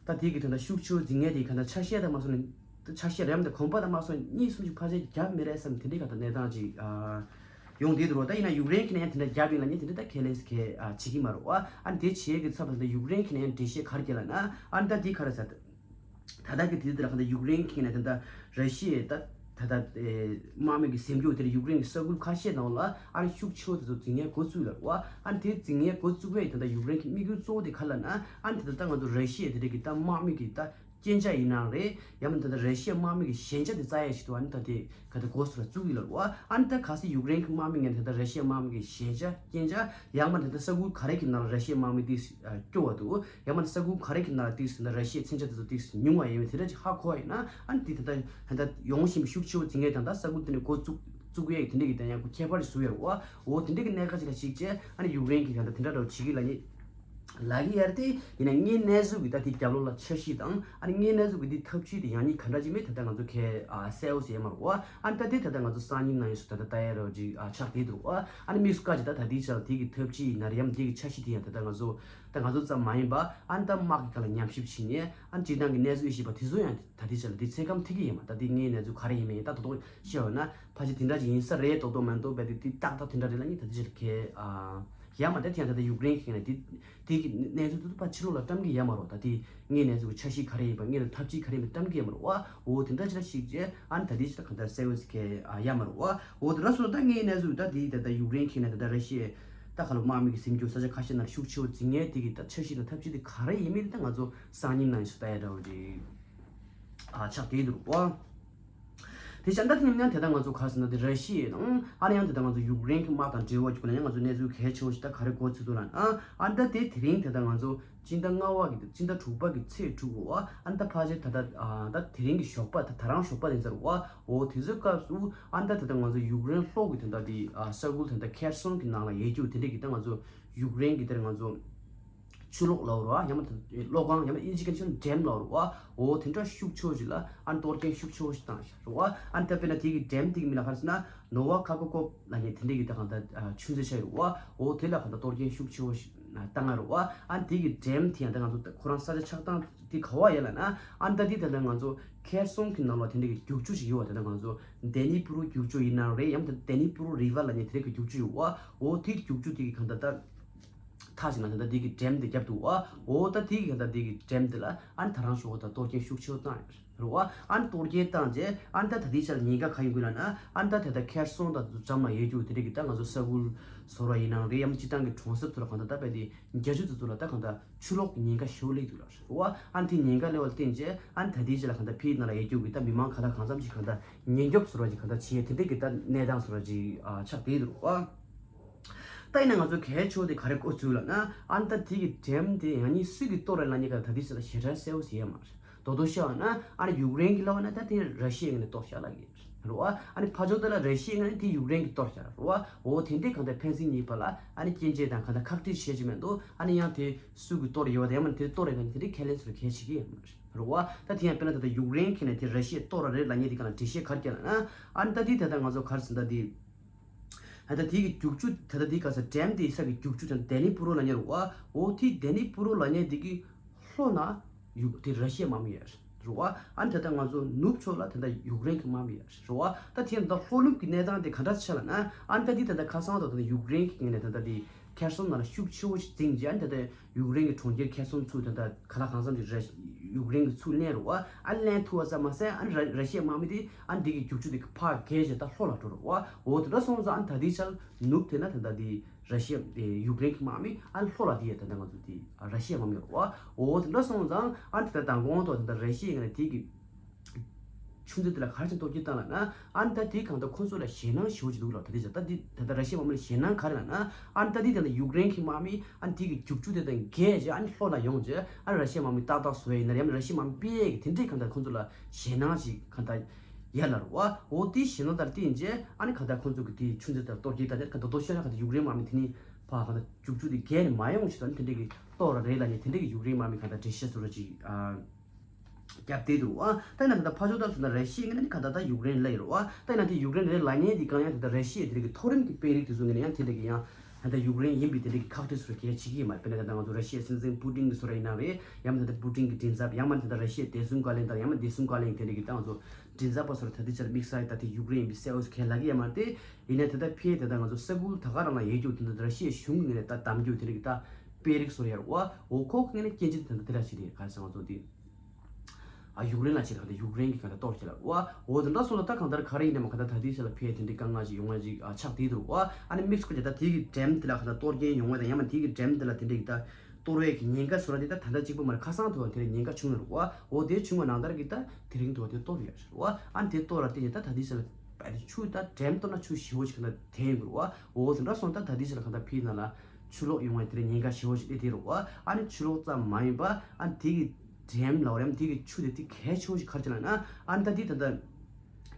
ད་དེ་གི་ད་ལྟ་ཤུགས་ཆེ་བོ་འཛིང་མཁན་དེ་ག་ད་ཆ་ཤས་དང་མ་སོང་ནས་ཆ་ཤས་རེམ་དང་གོམ་པ་དང་མ་སོང་གཉིས་གསུམ་ཅིག་ཕལ་ཆེར་རྒྱབ་མི་རེད་བསམ་དེ་འདྲའི་ག་ད་གནས་སྟངས་ཅིག་ཨ་ཡོང་བསྡད་འདུག་རོ། ད་ཡིན་ན་ཡུཀ་རེན་གི་ནས་ཡང་དེ་འདྲ་རྒྱབ་ཡིན་ལ་ནི་དེ་འདྲ་ཁས་ལེན་ཁས་ཨ་བྱེད་ཀྱི་མ་རེད་བ། ཨ་ནི་དེ་བྱེད་ཀྱི་ཚབ་ལ་ད་ཡུཀ་རེན་གི་ནས་ཡང་འགྲེལ་བཤད་ག་རེ་རྒྱབ་ལ་ན་ཨ་ནི་ད་དེ་ག་རེ་ཟེར། ད་ལྟ་གི་དུས་འདི་ལ་ག་ད་ཡུཀ་རེན་གི་ནས་ད་ད་ར་ཤི་ཡའི་ད་ད་ད་ཨེ་དམག་མི་གི་ཟིན་རྒྱུ་དེར་ཡུཀ་རེན་གི་ས་ཁུལ་ཁ་ཤས་ནང་ལ་ཨ་ནི་ཤུགས་ཆེ་བོ་དེ་ཚོ་འཛིང་ཡས་འགོ་བཙུགས་ལ་རེད་བ། ཨ་ནི་དེ་འཛིང་ཡས་འགོ་བཙུགས་པའི་ད་ད་ཡུཀ་རེན་གི་དམིགས་ཡུལ་གཙོ་བོ་དེ་ག་ལ་ན་ཨ་ནི་ད་ད་ད་ང་ཚོ་ར་ཤི་ཡའི་དེ་འདྲ་གི་ད་དམག་མི་གི་ད་རྐྱེན་ཆ་ཡིན་ནའང་རེད། ཡང་མིན་ད་ལྟ་ར་ཤི་ཡ་དམག་མི་གི་ཞན་ཆ་དེ་རྩ་ཡ་ཞིག་ཏུ་ཨ་ནི་ད་དེ་ག་དེ་འགོ་སུ་ལ་བཙུགས་ཡོད་ལ་རུ་ཨ་ནི་ད་ག་སེ་ཡུཀ་རེན་གི་དམག་མི་ངན་ད་ལྟ་ར་ཤི་ཡ་དམག་མི་གི་ཞན་ཆ་རྐྱེན་ཆ་ཡང་མིན་ད་ལྟ་ས་ཁུལ་ག་རེ་གི་ནང་ལ་ར་ཤི་ཡ་དམག་མི་དེ་སྐྱོ་བ་འདུག་ཡང་མིན་ས་ཁུལ་ག་རེ་གི་ནང་ལ་དེ་ད་ལྟ་ར་ཤི་ཡའི་མཚོན་ཆ་དེ་ཚོ་དེ་ཉུང་བ་ཡིན་མིན་དེ་འདྲ་ཅིག་ཧ་གོ་བ་ཡིན་ན་ཨ་ནི་དེ་ད་ལྟ་ད་ལྟ་ཡོང་བཞིན་པའི་ཤུགས་ཆེ་བོ་འཛིང་ངེས་ད་ལྟ་ས་ཁུལ་དེ་ནས་འགོ་བཙུགས་བཙུགས་ཡས་དེ་འདྲ་གི་ད་ཡང་ཁོ་ཁྱད་པར་ཞིག་བཟོ་ཡ་རུ་ཨ་འོ་དེ་འདྲ་གི་གནད་འགག་ཅིག་ལ་གཞིགས་བྱས་ཨ་ནི་ཡུཀ་རེན་གི་ད་ལྟ་དེ་འདྲ་འདྲ་བོ་བྱེད་ཀྱི་ལ་ཉེ། ལ་གི་ཡར་དེ་ཡིན་ན་ངའི་གནས་ཚུལ་གི་ད་དེ་རྒྱབ་ལོགས་ལ་འཆར་གཞི་དང་ཨ་ནི་ངའི་གནས་ཚུལ་གི་དེ་ཐབས་ཇུས་དེ་ཡང་ཉིད་ག་འདྲ་ཅིག་མེད་ད་ལྟ་ང་ཚོ་གས་ཨ་གསལ་བོ་ཟེར་མ་རུ་བ། ཨ་ནི་ད་དེ་ད་ལྟ་ང་ཚོ་སང་ཉིན་ནང་ཡོད་སུ་ད་ལྟ་ལྟ་ཡ་རོ་ཅིག་ཨ་ཆགས་བསྡད་འདུག་བ། ཨ་ནི་དམིགས་སུ་བཀར་ཅིག་ད་ད་དེའི་ཆ་ལ་དེ་གི་ཐབས་ཇུས་ཡིན་ན་རེ་ཡང་དེ་གི་འཆར་གཞི་དེ་ཡང་ད་ལྟ་ང་ཚོ་ད་ང་ཚོ་ཙམ་མ་ཡིན་པ་ཨ་ནི་ད་དམག་གི་ཁ་ལ་ཉམས་ཞིབ་བྱེད་ཉེ་ཨ་ནི་སྤྱིར་བཏང་གི་གནས་ཚུལ་ཤེས་པ་དེ་ཚོ་ཡང་ད་དེའི་ཆ་ལ་དེ་ཚད་སྐམ་ཐེབས་ཀྱི་ཡིན་མ་ད་དེ་ངའི་གནས་ཚུལ་ག་རེ་ཡིན་མིན་ད་དོ་དོ་ཤེས་བ་ན། ཕལ་ཆེར་དེ་འདྲ་ཅིག་ཡིན་ས་རེད་མདོག་མདོག་མ་གཏོགས་པའི་དེ་དེ་ཏག་ཏག་དེ་འདྲ་རེད་ལ་ནི་ད་དེ་ཕྱིར་གལ་ཨ་ཡ་མ་དེ་དེ་ཡང་ད་ལྟ་ཡུཀ་རེན་གྱི་ནས་དེ་དེ་གི་གནས་ཚུལ་དེ་ཚོ་ཕར་ཕྱི་ལོགས་ལ་བཀྲམ་གི་ཡ་མ་རོགས་ད་དེ་ངའི་གནས་ཚུལ་གྱི་འཆར་གཞི་ག་རེ་ཡིན་པ་ངའི་ལ་ཐབས་ཇུས་ག་རེ་ཡིན་པ་བཀྲམ་གི་ཡ་མ་རོགས་ཨ་འོ་དེ་འདྲ་ཅིག་ལ་ཞིག་རྗེས་ཨ་ནི་ད་དེ་ཕྱིར་གང་ལྟར་གསལ་བོ་ཟིག་གལ་ཡ་མ་རོགས་ཨ་འོ་དེ་འདྲ་སོང་ད་ངའི་གནས་ཚུལ་ད་དེ་ད་ལྟ་ཡུཀ་རེན་གྱི་ནས་ད་ལྟ་ར་ཤི་ཡའི་ད་ཁ་ལོ་དམག་མི་གི་ཟིན་རྒྱུ་ས་ཆ་ཁ་ཤས་ནང་ཤུགས་ཆེ་བོ་འཛིང་ངེས་དེ་གི་ད་འཆར་གཞི་དང་ཐབས་ཇུས་དེ་ག་རེ་ཡིན་མིན་ད་ང་ཚོ་སང་ཉིན་ནང་ཡིན་སུ་ད་ཡ་འདྲ་བོ་རེད་ཨ་ཆགས་བསྡད་འདུག་ཨ། དེ་བཞིན་ད་དེ་ནས་ཡང་དེ་ལྟར་ང་ཚོ་ག་ཟེར་ན་དེ་ར་ཤི་ཡའི་ནང་ཨ་ནི་ཡང་དེ་ལྟར་ང་ཚོ་ཡུཀ་རེན་གྱི་དམག་དང་འབྲེལ་བ་བྱུང་ན་ཡང་ང་ཚོ་གནས་ཚུལ་གལ་ཆེ་བོ་ཞིག་ད་ག་རེ་གོ་ཚུལ་འདུག་ལ་ཨ་ཨ་ད་དེ་དེ་རིང་དེ་ལྟར་ང་ཚོ་སྤྱི་ཟླ་ལྔ་པ་གི་སྤྱི་ཟླ་དྲུག་པ་གི་ཚེས་དྲུག་པ་ཨ་ད་ཕལ་ཆེར་ད་ལྟ་ཨ་ད་དེ་རིང་གི་ཞོགས་པ་ད་ད་རང་ཞོགས་པ་དེ་ཚར་བ་འོ་དེ་ཚོའི་སྐབས་སུ་ཨ་ད་དེ་ལྟར་ང་ཚོ་ཡུཀ་རེན་ལྷོ་གི་དེ་ལྟར་དེ་ཨ་ས་ཁུལ་དེ་ལྟར་ཁེར་སོང་གི་ནང་ལ་ཡོད་རྒྱུ་དེ་འདྲས་ཀྱི་ད་ང་ཚོ་ཡུཀ་རེན་གི་དེར་ང་ཚོ། ཆུ་གློག་ལབ་རོ་ཨ་ཡང་མ་ད་གློག་ཁང་ཡང་མ་ཨིན་ཇི་སྐད་ཆ་ཌེམ་ལབ་རོ་ཨ་འོ་དེ་འདྲ་ཤུགས་ཆེ་བོ་ཞིག་ལ་ཨ་གཏོར་སྐྱོན་ཤུགས་ཆེ་བོ་ཞིག་བཏང་ཤག་རོ་ཨ་ཨ་ད་དཔེར་ན་དེ་གི་ཌེམ་དེ་གི་མིང་ལ་ག་རེ་ཟེར་ན་ནོ་ཝ་ཁ་ཀོ་ཀོབ་ལབ་མཁན་དེ་འདྲ་གི་ད་གང་ད་ཆུ་མཛོད་ཆགས་ཡོད་རོ་ཨ་འོ་དེ་ལ་གང་ད་གཏོར་སྐྱོན་ཤུགས་ཆེ་བོ་ཞིག་བཏང་ང་རོ་ཨ་ཨ་དེ་གི་ཌེམ་དེ་ཡང་ད་ང་ཚོ་ཁོ་རང་ས་ཆ་ཆགས་སྟངས་དེ་ག་བ་ཡ་ལ་ན་ཨ་ད་དེ་ད་ལྟ་ང་ཚོ་ཁེར་སོང་གི་ནང་ལ་དེ་འདྲ་གི་རྒྱུག་ཆུ་ཞིག་ཡོད་བ་དེ་ད་ང་ཚོ་ཌེ་ནི་པུ་རུ་རྒྱུག་ཆུ་ཡིན་ནའང་རེད་ཡང་ད་ཌེ་ནི་པུ་རུ་རི་ཝར་ལབ་མཁན་དེ་འདྲ་གི་རྒྱུག་ཆུ་ཡོད་རོ་ཨ་འོ་དེ་རྒྱུག་ཆུ་དེ་གི་གང་ད་ད། མཐའ་ཞིག་ན་ད་ལྟ་དེ་གི་ཌེམ་དེ་བརྒྱབ་འདུག་བ། འོ་ད་དེ་གི་ད་ལྟ་དེ་གི་ཌེམ་དེ་ལ་ཨ་ནི་ད་རང་ཤོག་ད་གཏོར་སྐྱོན་ཤུགས་ཆེ་བོ་བཏང་ཡོད་རེད་བ། ཨ་ནི་གཏོར་སྐྱོན་བཏང་རྗེས་ཨ་ནི་ད་ད་ལྟའི་ཆར་ཉེན་ཁ་ག་ཡོང་གི་ལབ་ན་ཨ་ནི་ད་ད་ལྟ་ཁེར་སོང་དང་འགྲམ་ལ་ཡོད་རྒྱུ་དེ་འདྲ་གི་ད་ང་ཚོ་ས་ཁུལ་བཟོ་ར་ཡིན་ནའང་རེད་ཡང་སྤྱི་བཏང་གི་གྲོང་གསེབ་ཚོ་ལ་གང་ད་ད་དཔེ་དེ་རྒྱ་ཆུ་དེ་ཚོ་ལ་ད་གང་ད་ཆུ་ལོག་གི་ཉེན་ཁ་ཞེ་པོ་སླེབས་འདུག་ལ་རེད་བ། ཨ་ནི་དེ་ཉེན་ཁ་སླེབས་པ་ལ་བརྟེན་རྗེས་ཨ་ནི་ད་ལྟའི་ཆར་ལ་གང་ད་ཕིའི་ནང་ལ་ཡོད་རྒྱུ་གི་ད་མི་མང་ག་ལ་གང་འཚམ་ཞིག་གང་ད་ཉེན་སྐྱོབ་བཟོ་ར་ཅིག་གང་ད་བྱེད་ཡས་དེ་འདྲ་གི་ད་གནས་སྟངས་བཟོ་ར་ཅིག་ཨ་ཆགས་བསྡད་འདུག་རེད་བ། ད་ཡིན་ན་ང་ཚོ་གལ་ཆེ་བ་དེ་ག་རེ་གོ་ཚུལ་ལབ་ན་ཨ་ནི་ད་དེ་གི་ཌེམ་དེ་ཡང་ནི་སུ་གིས་གཏོར་རེད་ལབ་མཁན་ག་ད་དེ་ཚོ་ལ་ཞེ་དྲག་གསལ་བོ་ཟེར་ཡ་མ་རེད། རྡོག་རྡོག་བཤད་པ་ན་ཨ་ནི་ཡུཀ་རེན་གྱིས་ལབ་པ་ན་ད་དེ་ར་ཤི་ཡའི་ངོས་ནས་གཏོར་བཞག་ལབ་ཀྱི་རེད་བ། ཨ་ནི་ཕར་ཕྱོགས་དེ་ལ་ར་ཤི་ཡའི་ངོས་ནས་དེ་ཡུཀ་རེན་གྱིས་གཏོར་བཞག་རེད་བ། འོ་དེ་འདྲའི་གང་ལྟར་ཕན་ཚུན་གཉིས་བར་ལ་ཨ་ནི་སྐྱོན་བརྗོད་དང་གང་ལྟར་ཁག་དཀྲིས་བྱེད་ཀྱི་མེད་འདུག་ཨ་ནི་ཡང་དེ་སུ་གིས་གཏོར་ཡོད་པ་དང་ཡང་མིན་དེ་གཏོར་ཡོད་པ་ནི་དེ་འདྲའི་ཁས་ལེན་ཚུལ་གལ་ཆེ་གི་ཡོད་མ་རེད་བ། ད་དེ་ཡང་དཔེར་ན་ད་ལྟ་ཡུཀ་རེན་གྱིས་ནས་དེ་ར་ཤི་ཡས་གཏོར་བ་རེད་ལབ་མཁན་དེ་ག་ལ་འགྲེལ་བཤད་ག་རེ་བརྒྱབ་ལབ་ན་ཨ་ནི་ད་དེ་ད་ལྟ་ང་ཚོ་ག་རེ་ཟེར་ད་དེ། ད་ལྟ་དེ་གི་རྒྱུག་ཆུ་ད་ལྟ་དེ་ག་ས་ཌེམ་དེ་ས་གི་རྒྱུག་ཆུ་ད་ལྟ་ཌེ་ནི་པུ་རོ་ལབ་མཁན་རེད་བ། འོ་དེ་ཌེ་ནི་པུ་རོ་ལབ་མཁན་དེ་གི་ལྷོ་ན་ཡུག་དེ་ར་ཤི་ཡའི་དམག་མི་ཡོད་རེད་བ། ཨ་ནི་ད་ལྟ་ང་ཚོ་ནུབ་ཕྱོགས་ལ་ད་ལྟ་ཡུཀ་རེན་གི་དམག་མི་ཡོད་རེད་བ། ད་དེ་ད་ལྟ་ལྷོ་ནུབ་ཀྱི་གནས་སྟངས་དེ་ག་འདྲ་ཆགས་ལབ་ན་ཨ་ནི་ད་དེ་ད་ལྟ་ཁ་སང་ད་ལྟ་ཡུཀ་རེན་གི་ངོས་ནས་ད་ལྟ་དེ་ཁེར་སོང་ནང་ལ་ཤུགས་ཆེ་བོ་ཞིག་འཛིང་རྗེས་ཨ་ནི་ད་ལྟ་ཡུཀ་རེན་གི་གྲོང་ཁྱེར་ཁེར་སོང་ཚུར་ད་ལྟ་ག་ལ་གང་འཚམ་ཞིག་ར་ཡུཀ་རེན་གི་ཚུར་ལེན་རེད་བ། ཨ་ནི་ལེན་ཐུབ་པ་ཙམ་མ་ཟད་ཨ་ནི་ར་ར་ཤི་ཡའི་དམག་མི་དེ་ཨ་ནི་དེ་གི་རྒྱུག་ཆུ་དེ་གི་ཕར་བརྒལ་རྗེས་ད་ལྷོ་ལ་འགྲོ་རེད་བ། འོ་དེ་འདྲ་སོང་ཙང་ཨ་ནི་ད་དེའི་ཆར་ནུབ་དེ་ན་ད་ལྟ་དེ་ར་ཤི་ཡ་ཡུཀ་རེན་གྱི་དམག་མི་ཨ་ནི་ལྷོ་ལ་དེ་ཡ་ད་ལྟ་ང་ཚོ་དེ་ར་ཤི་ཡའི་དམག་མི་རེད་བ། འོ་དེ་འདྲ་སོང་ཙང་ཨ་ནི་ད་ལྟ་མདང་དགོང་ཐོག་ད་ལྟ་ར་ཤི་ཡའི་ངོས་ནས་དེ་གི་ཆུ་མཛོད་དེ་ལ་ག་རེ་བྱས་གཏོར་སྐྱོན་བཏང་ལབ་ན་ཨ་ནི་ད་དེ་གང་ལྟར་ཁོ་ཚོ་ལ་ཞེད་སྣང་ཞེ་པོ་ཅིག་འདུག་ལབ། ད་དེ་ད་ལྟ་དེ་ད་ལྟ་ར་ཤི་ཡའི་དམག་མི་ལ་ཞེད་སྣང་ག་རེ་ལབ་ན་ཨ་ནི་ད་དེ་ད་ལྟ་ཡུཀ་རེན་གྱི་དམག་མི་ཨ་ནི་དེ་གི་རྒྱུག་ཆུ་དེ་དང་བརྒལ་རྗེས་ཨ་ནི་ལྷོ་ལ་ཡོང་རྗེས་ཨ་ནི་ར་ཤི་ཡའི་དམག་མི་ཏག་ཏག་བཟོ་ཡ་ཡིན་ན་རེད་ཡང་མིན་ར་ཤི་ཡའི་དམག་མི་སྤེལ་ཡ་གི་དེ་འདྲའི་གང་ལྟར་ཁོ་ཚོ་ལ་ཞེད་སྣང་ཞིག་གང་ལྟར་ཡོད་ལབ་རེད་བ། འོ་དེ་ཞེད་སྣང་དང་བསྟུན་རྗེས་ཨ་ནི་གང་ལྟར་ཁོ་ཚོ་གི་དེ་ཆུ་མཛོད་དེ་གཏོར་སྐྱོན་བཏང་རྗེས་གང་ལྟར་རྡོག་རྡོག་བཤད་ན་གང་ལྟར་ཡུཀ་རེན་དམག་མི་དེ་ནི་ཕར་གང་ལྟར་རྒྱུག་ཆུ་དེ་བརྒལ་ནས་མ་ཡོང་ཞིག་དང་དེ་འདྲའི་གི་གཏོར་བ་རེད་ལབ་ནས་དེ་འདྲའི་གི་ཡུཀ་རེན་དམག་མི་གང་ལྟར་འགྲེལ་བཤད་བཟོ་འདྲ་ཅིག་ཨ། རྒྱབ་བསྡད་འདུག་ཨ། ད་ཡིན་ན་ད་ལྟ་ཕར་ཕྱོགས་ད་ལྟ་ན་ར་ཤི་ཡའི་ངོས་ནས་གང་ལྟར་ད་ཡུཀ་རེན་ལ་ཡོད་རེད་བ། ད་ཡིན་ན་དེ་ཡུཀ་རེན་ལ་ལབ་མཁན་དེ་གང་ཡང་ད་ལྟ་ར་ཤི་ཡའི་དེ་རིགས་ཀྱི་མཐོ་རིམ་གྱི་དཔོན་རིགས་དེ་ཚོ་ངོས་ནས་ཡང་དེ་འདྲ་གི་ཡང་ ད་ལྟ་ཡུཀ་རེན་ཡིན་པའི་དེ་འདྲ་གི་ཁག་དཀྲི་བཟོ་འདྲ་གལ་ཆེ་གི་ཡོད་མ་རེད། དཔེར་ན་ད་ལྟ་ང་ཚོ་ར་ཤི་ཡའི་སྲིད་འཛིན་པུ་ཏིན་གྱི་བཟོ་འདྲ་ཡིན་ན་རེད། ཡང་མིན་ད་ལྟ་པུ་ཏིན་གྱི་མགྲིན་ཚབ། ཡང་མིན་ད་ལྟ་ར་ཤི་ཡའི་བདེ་སྲུང་བཀའ་བློན་དང་། ཡང་མིན་བདེ་སྲུང་བཀའ་བློན་དེ་འདྲ་གི་ད་ང་ཚོ་མགྲིན་ཚབ་པ་བཟོ་འདྲ་ད་ལྟའི་ཆར་དམིགས་བསལ་ད་ལྟའི་ཡུཀ་རེན་ཡིན་པའི་གསལ་པོ་གལ་ལབ་ཀྱི་ཡོད་མ་རེད་དེ། ཡིན་ནའི་ད་ལྟ་ཕ་གིའི་ད་ལྟ་ང་ཚོ་ས་ཁུལ་ད་ག་རང་ལ་ཡོད་རྒྱུ་དེ་འདྲ་ད་ར་ཤི་ཡའི་གཞུང་གི་ངོས་ནས་ད་གདམ་རྒྱུ་དེ་འདྲ་གི་ད་དཔེ་རིགས་བཟོ་འདྲ་ཡོད་རེད་པ། འོ་ཁོ་ངོས་ནས་སྐྱོན་ཆ་དེ་འདྲ་དེ་འདྲ་ཞིག་རེད། ག་རེ་ཟེར་ང་ཚོ་དེ། ཨ་ཡུཀ་རེན་ལ་བྱེད་ད་ག་ད་ཡུཀ་རེན་གྱི་ག་ད་གཏོར་བྱེད་ལ་བ། འོ་དེ་འདྲ་སོང་ལ་ད་གང་ལྟར་ག་རེ་ཡིན་ནའི་མ་ག་ད་ད་ལྟའི་ཆ་ལ་ཕ་གིར་དེ་འདྲའི་དཀའ་ངལ་ཅིག་ཡོང་ཡ་ཅིག་ཨ་ཆགས་བསྡད་འདུག་བ། ཨ་ནི་དམིགས་སུ་བཀར་ད་དེ་གི་འགྲེམས་དེ་ལ་ག་ད་གཏོར་མཁན་ཡོང་བ་དང་། ཡང་མ་དེ་གི་འགྲེམས་དེ་ལ་དེ་འདྲའི་གི་ད་གཏོར་བའི་གི་ཉེན་ཁ་བཟོ་འདྲ་དེ་ད་ད་ལྟ་གཅིག་པོ་མ་རེད། ཁ་སང་དུ་བ་དེ་རིང་ཉེན་ཁ་བྱུང་ཡོད་རེད་བ། འོ་དེ་བྱུང་བ་ནང་ལྟར་གི་ད་དེ་རིང་དུ་བ་དེ་གཏོར་ཡོད་རེད་བ། ཨ་ནི་དེ་གཏོར་ར་དེ་ནི་ད་ད་ལྟའི་ཆ་ལ་བ་དེ་ཆུ་ད་འགྲེམས་གཏོར་ན་ཆུ་ཞེ་པོ་ཞིག་ག་ད་དེ་ཡོང་གི་རེད་བ། འོ་དེ་འདྲ་སོང་ད་ད་ལྟའི་ཆ་ལ་ག་ད་ཕ་གི་ནང་ལ་ཆུ་ལོག་ཡོང་བའི་དེ་རིང་ཉེན་ཁ་ཞེ་པོ་ཞིག་དེ་དེ་རེད་བ། ཨ་ནི་ཆུ་ལོག་ཙམ་མ་ཡིན་པ་ཨ་ནི་དེ་གི་འགྲེམས་ལ་བ་རེམ་དེ་གི་ཆུ་དེ་དེ་གལ་ཆེ་བོ་ཞིག་ག་རེ་བྱེད་ལ་ན། ཨ་ནི་ད་དེ་ད་ལྟ་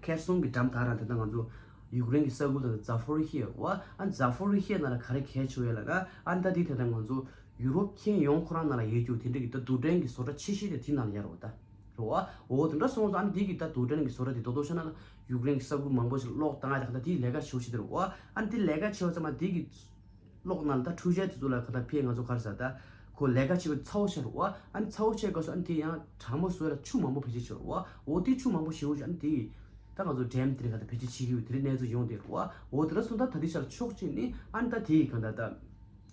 ཁེར་སོང་གི་འགྲམ་ད་རང་ད་ལྟ་ང་ཚོ་ཡུཀ་རེན་གྱི་ས་ཁུལ་ད་ལྟ་ཛ་ཕོ་རི་ཤི་ཡ་རེད་བ། ཨ་ཛ་ཕོ་རི་ཤི་ཡ་ནང་ལ་ག་རེ་གལ་ཆེ་བོ་ཡོད་ལ་ན། ཨ་ནི་ད་དེ་ད་ལྟ་ང་ཚོ་ཡུ་རོབ་ཁྱོན་ཡོངས་ཁོ་རང་ནང་ལ་ཡོད་རྒྱུ་དེ་འདྲ་གི་ད་རྡུལ་ཕྲན་གྱི་བཟོ་གྲྭ་ཆེ་ཤོས་དེ་དེ་ནང་ལ་ཡོད་རེད་བ་ད། རེད་བ། འོ་དེ་འདྲ་སོང་ཙང་ཨ་ནི་དེ་གི་ད་རྡུལ་ཕྲན་གྱི་བཟོ་གྲྭ་དེ་ད་དུང་ཤ་ན་ཡུཀ་རེན་གྱི་ས་ཁུལ་མང་པོ་ཞིག་གློག་བཏང་ཡ་ད་ག་ད་དེ་ལས་ཀ་ཆེ་བོ་ཞིག་དེ་རེད་བ། ཨ་ནི་དེ་ལས་ཀ་ཆེ་བ་ཙམ་མ་དེ་གི་གློག་ནང་ལ་ད་འཕྲུལ་ཆས་དེ་ཚོ་ལ་ག་ད་ཕ་གི་ང་ཚོ་ག་རེ་ཟེར་ད་ཁོ་ལས་ཀ་བྱེད་པའི་ཚ་བོ་ཤར་བ། ཨ་ནི་ཚ་བོ་ཤར་སྐབས་སུ་ཨ་ནི་དེ་ཡང་གྲང་མོ་བཟོ་ཡ་ལ་ཆུ་མང་པོ་བེད་སྤྱོད་བྱེད་བ། འོ་དེ་ཆུ་མང་པོ་ཞེ་པོ་ཞིག་ཨ་ནི་དེ་ད་ང་ཚོ་འགྲེམས་དེ་རིང་ག་ད་བེད་སྤྱོད་བྱེད་ཀྱི་ཡོད་དེ་རིང་གནས་ཚུལ་ཡོང་བསྡད་རེད་བ། འོ་དེ་འདྲ་སོང་ད་ད་ལྟའི་ཆར་ཕྱོགས་གཅིག་ནི་ཨ་ནི་ད་དེ་ག་ད་ད་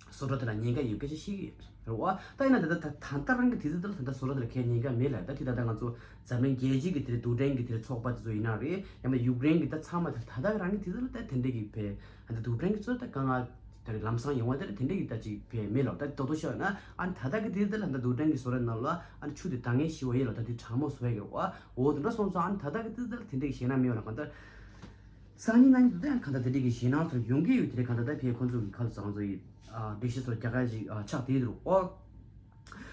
བཟོ་གྲྭ་དེ་ལ་ཉེན་ཁ་ཡོད་སྐད་ཆ་བཤད་ཀྱི་ཡོད་རེད་བ། ད་ཡིན་ན་ད་ད་ད་ད་ལྟ་རང་གི་དུས་ཚོད་དེ་ལ་ད་ད་བཟོ་གྲྭ་དེ་ལ་གའི་ཉེན་ཁ་མེད་ལ། ད་དེ་ད་ད་ང་ཚོ་འཛམ་གླིང་རྒྱལ་སྤྱི་གི་དེ་རིང་རྡུལ་ཕྲན་གྱི་དེ་རིང་ཚོགས་པ་དེ་ཚོ་ཡིན་ན་རེད། ཡང་ན་ཡུཀ་རེན་གྱི་ད་ཚང་མ་ད་ད་ད་རང་གི་དུས་ཚོད་ལ་ད་དེ་འདྲ་གི་བས། ཨ་ནི་ད་རྡུལ་ཕྲན་གྱི་ཚོ་ད་དཀའ་ངལ་དེ་རིང་ལམ་སང་ཡོང་བ་དེ་ལ་དེ་འདྲ་གི་ད་ཅིག་བས་མེད་ལ། ད་དོ་དོ་ཤོད་ན་ཨ་ནི་ད་ལྟ་གི་དུས་ཚོད་ལ་ད་རྡུལ་ཕྲན་གྱི་བཟོ་གྲྭ་ནང་ལ་ཨ་ནི་ཆུ་དེ་འདང་ངེས་ཤི་བ་ཡིན་ལ། ད་དེ་གྲང་མོ་བཟོ་ཡ་གི་རེད་བ། འོ་དེ་འདྲ་སོང་ཙང་ཨ་ནི་ད་ལྟ་གི་དུས་ཚོད་ལ་དེ་འདྲ་གི་ཞེད་སྣང་མེད་བ་ན་གང་ལྟར། སང་ཉིན་གནངས་ཉིན་དུ་ཡང་གང་ལྟར་དེ་འདྲའི་གི་ཞེད་སྣང་ཚོར་ཡོང་གི་ཡོད། དེ་རེད། གང་ལྟར་ད་ཕའི་ཁོང་ཚོ་གི་ཁ་ལ་ཚང་ཚོ་ཡི་ཨ་སྒྲིག་གཞི་ཚོར་རྒྱ་གར་ཞིག་ཨ་ཆགས་བསྡད་འདུག་ཨོ།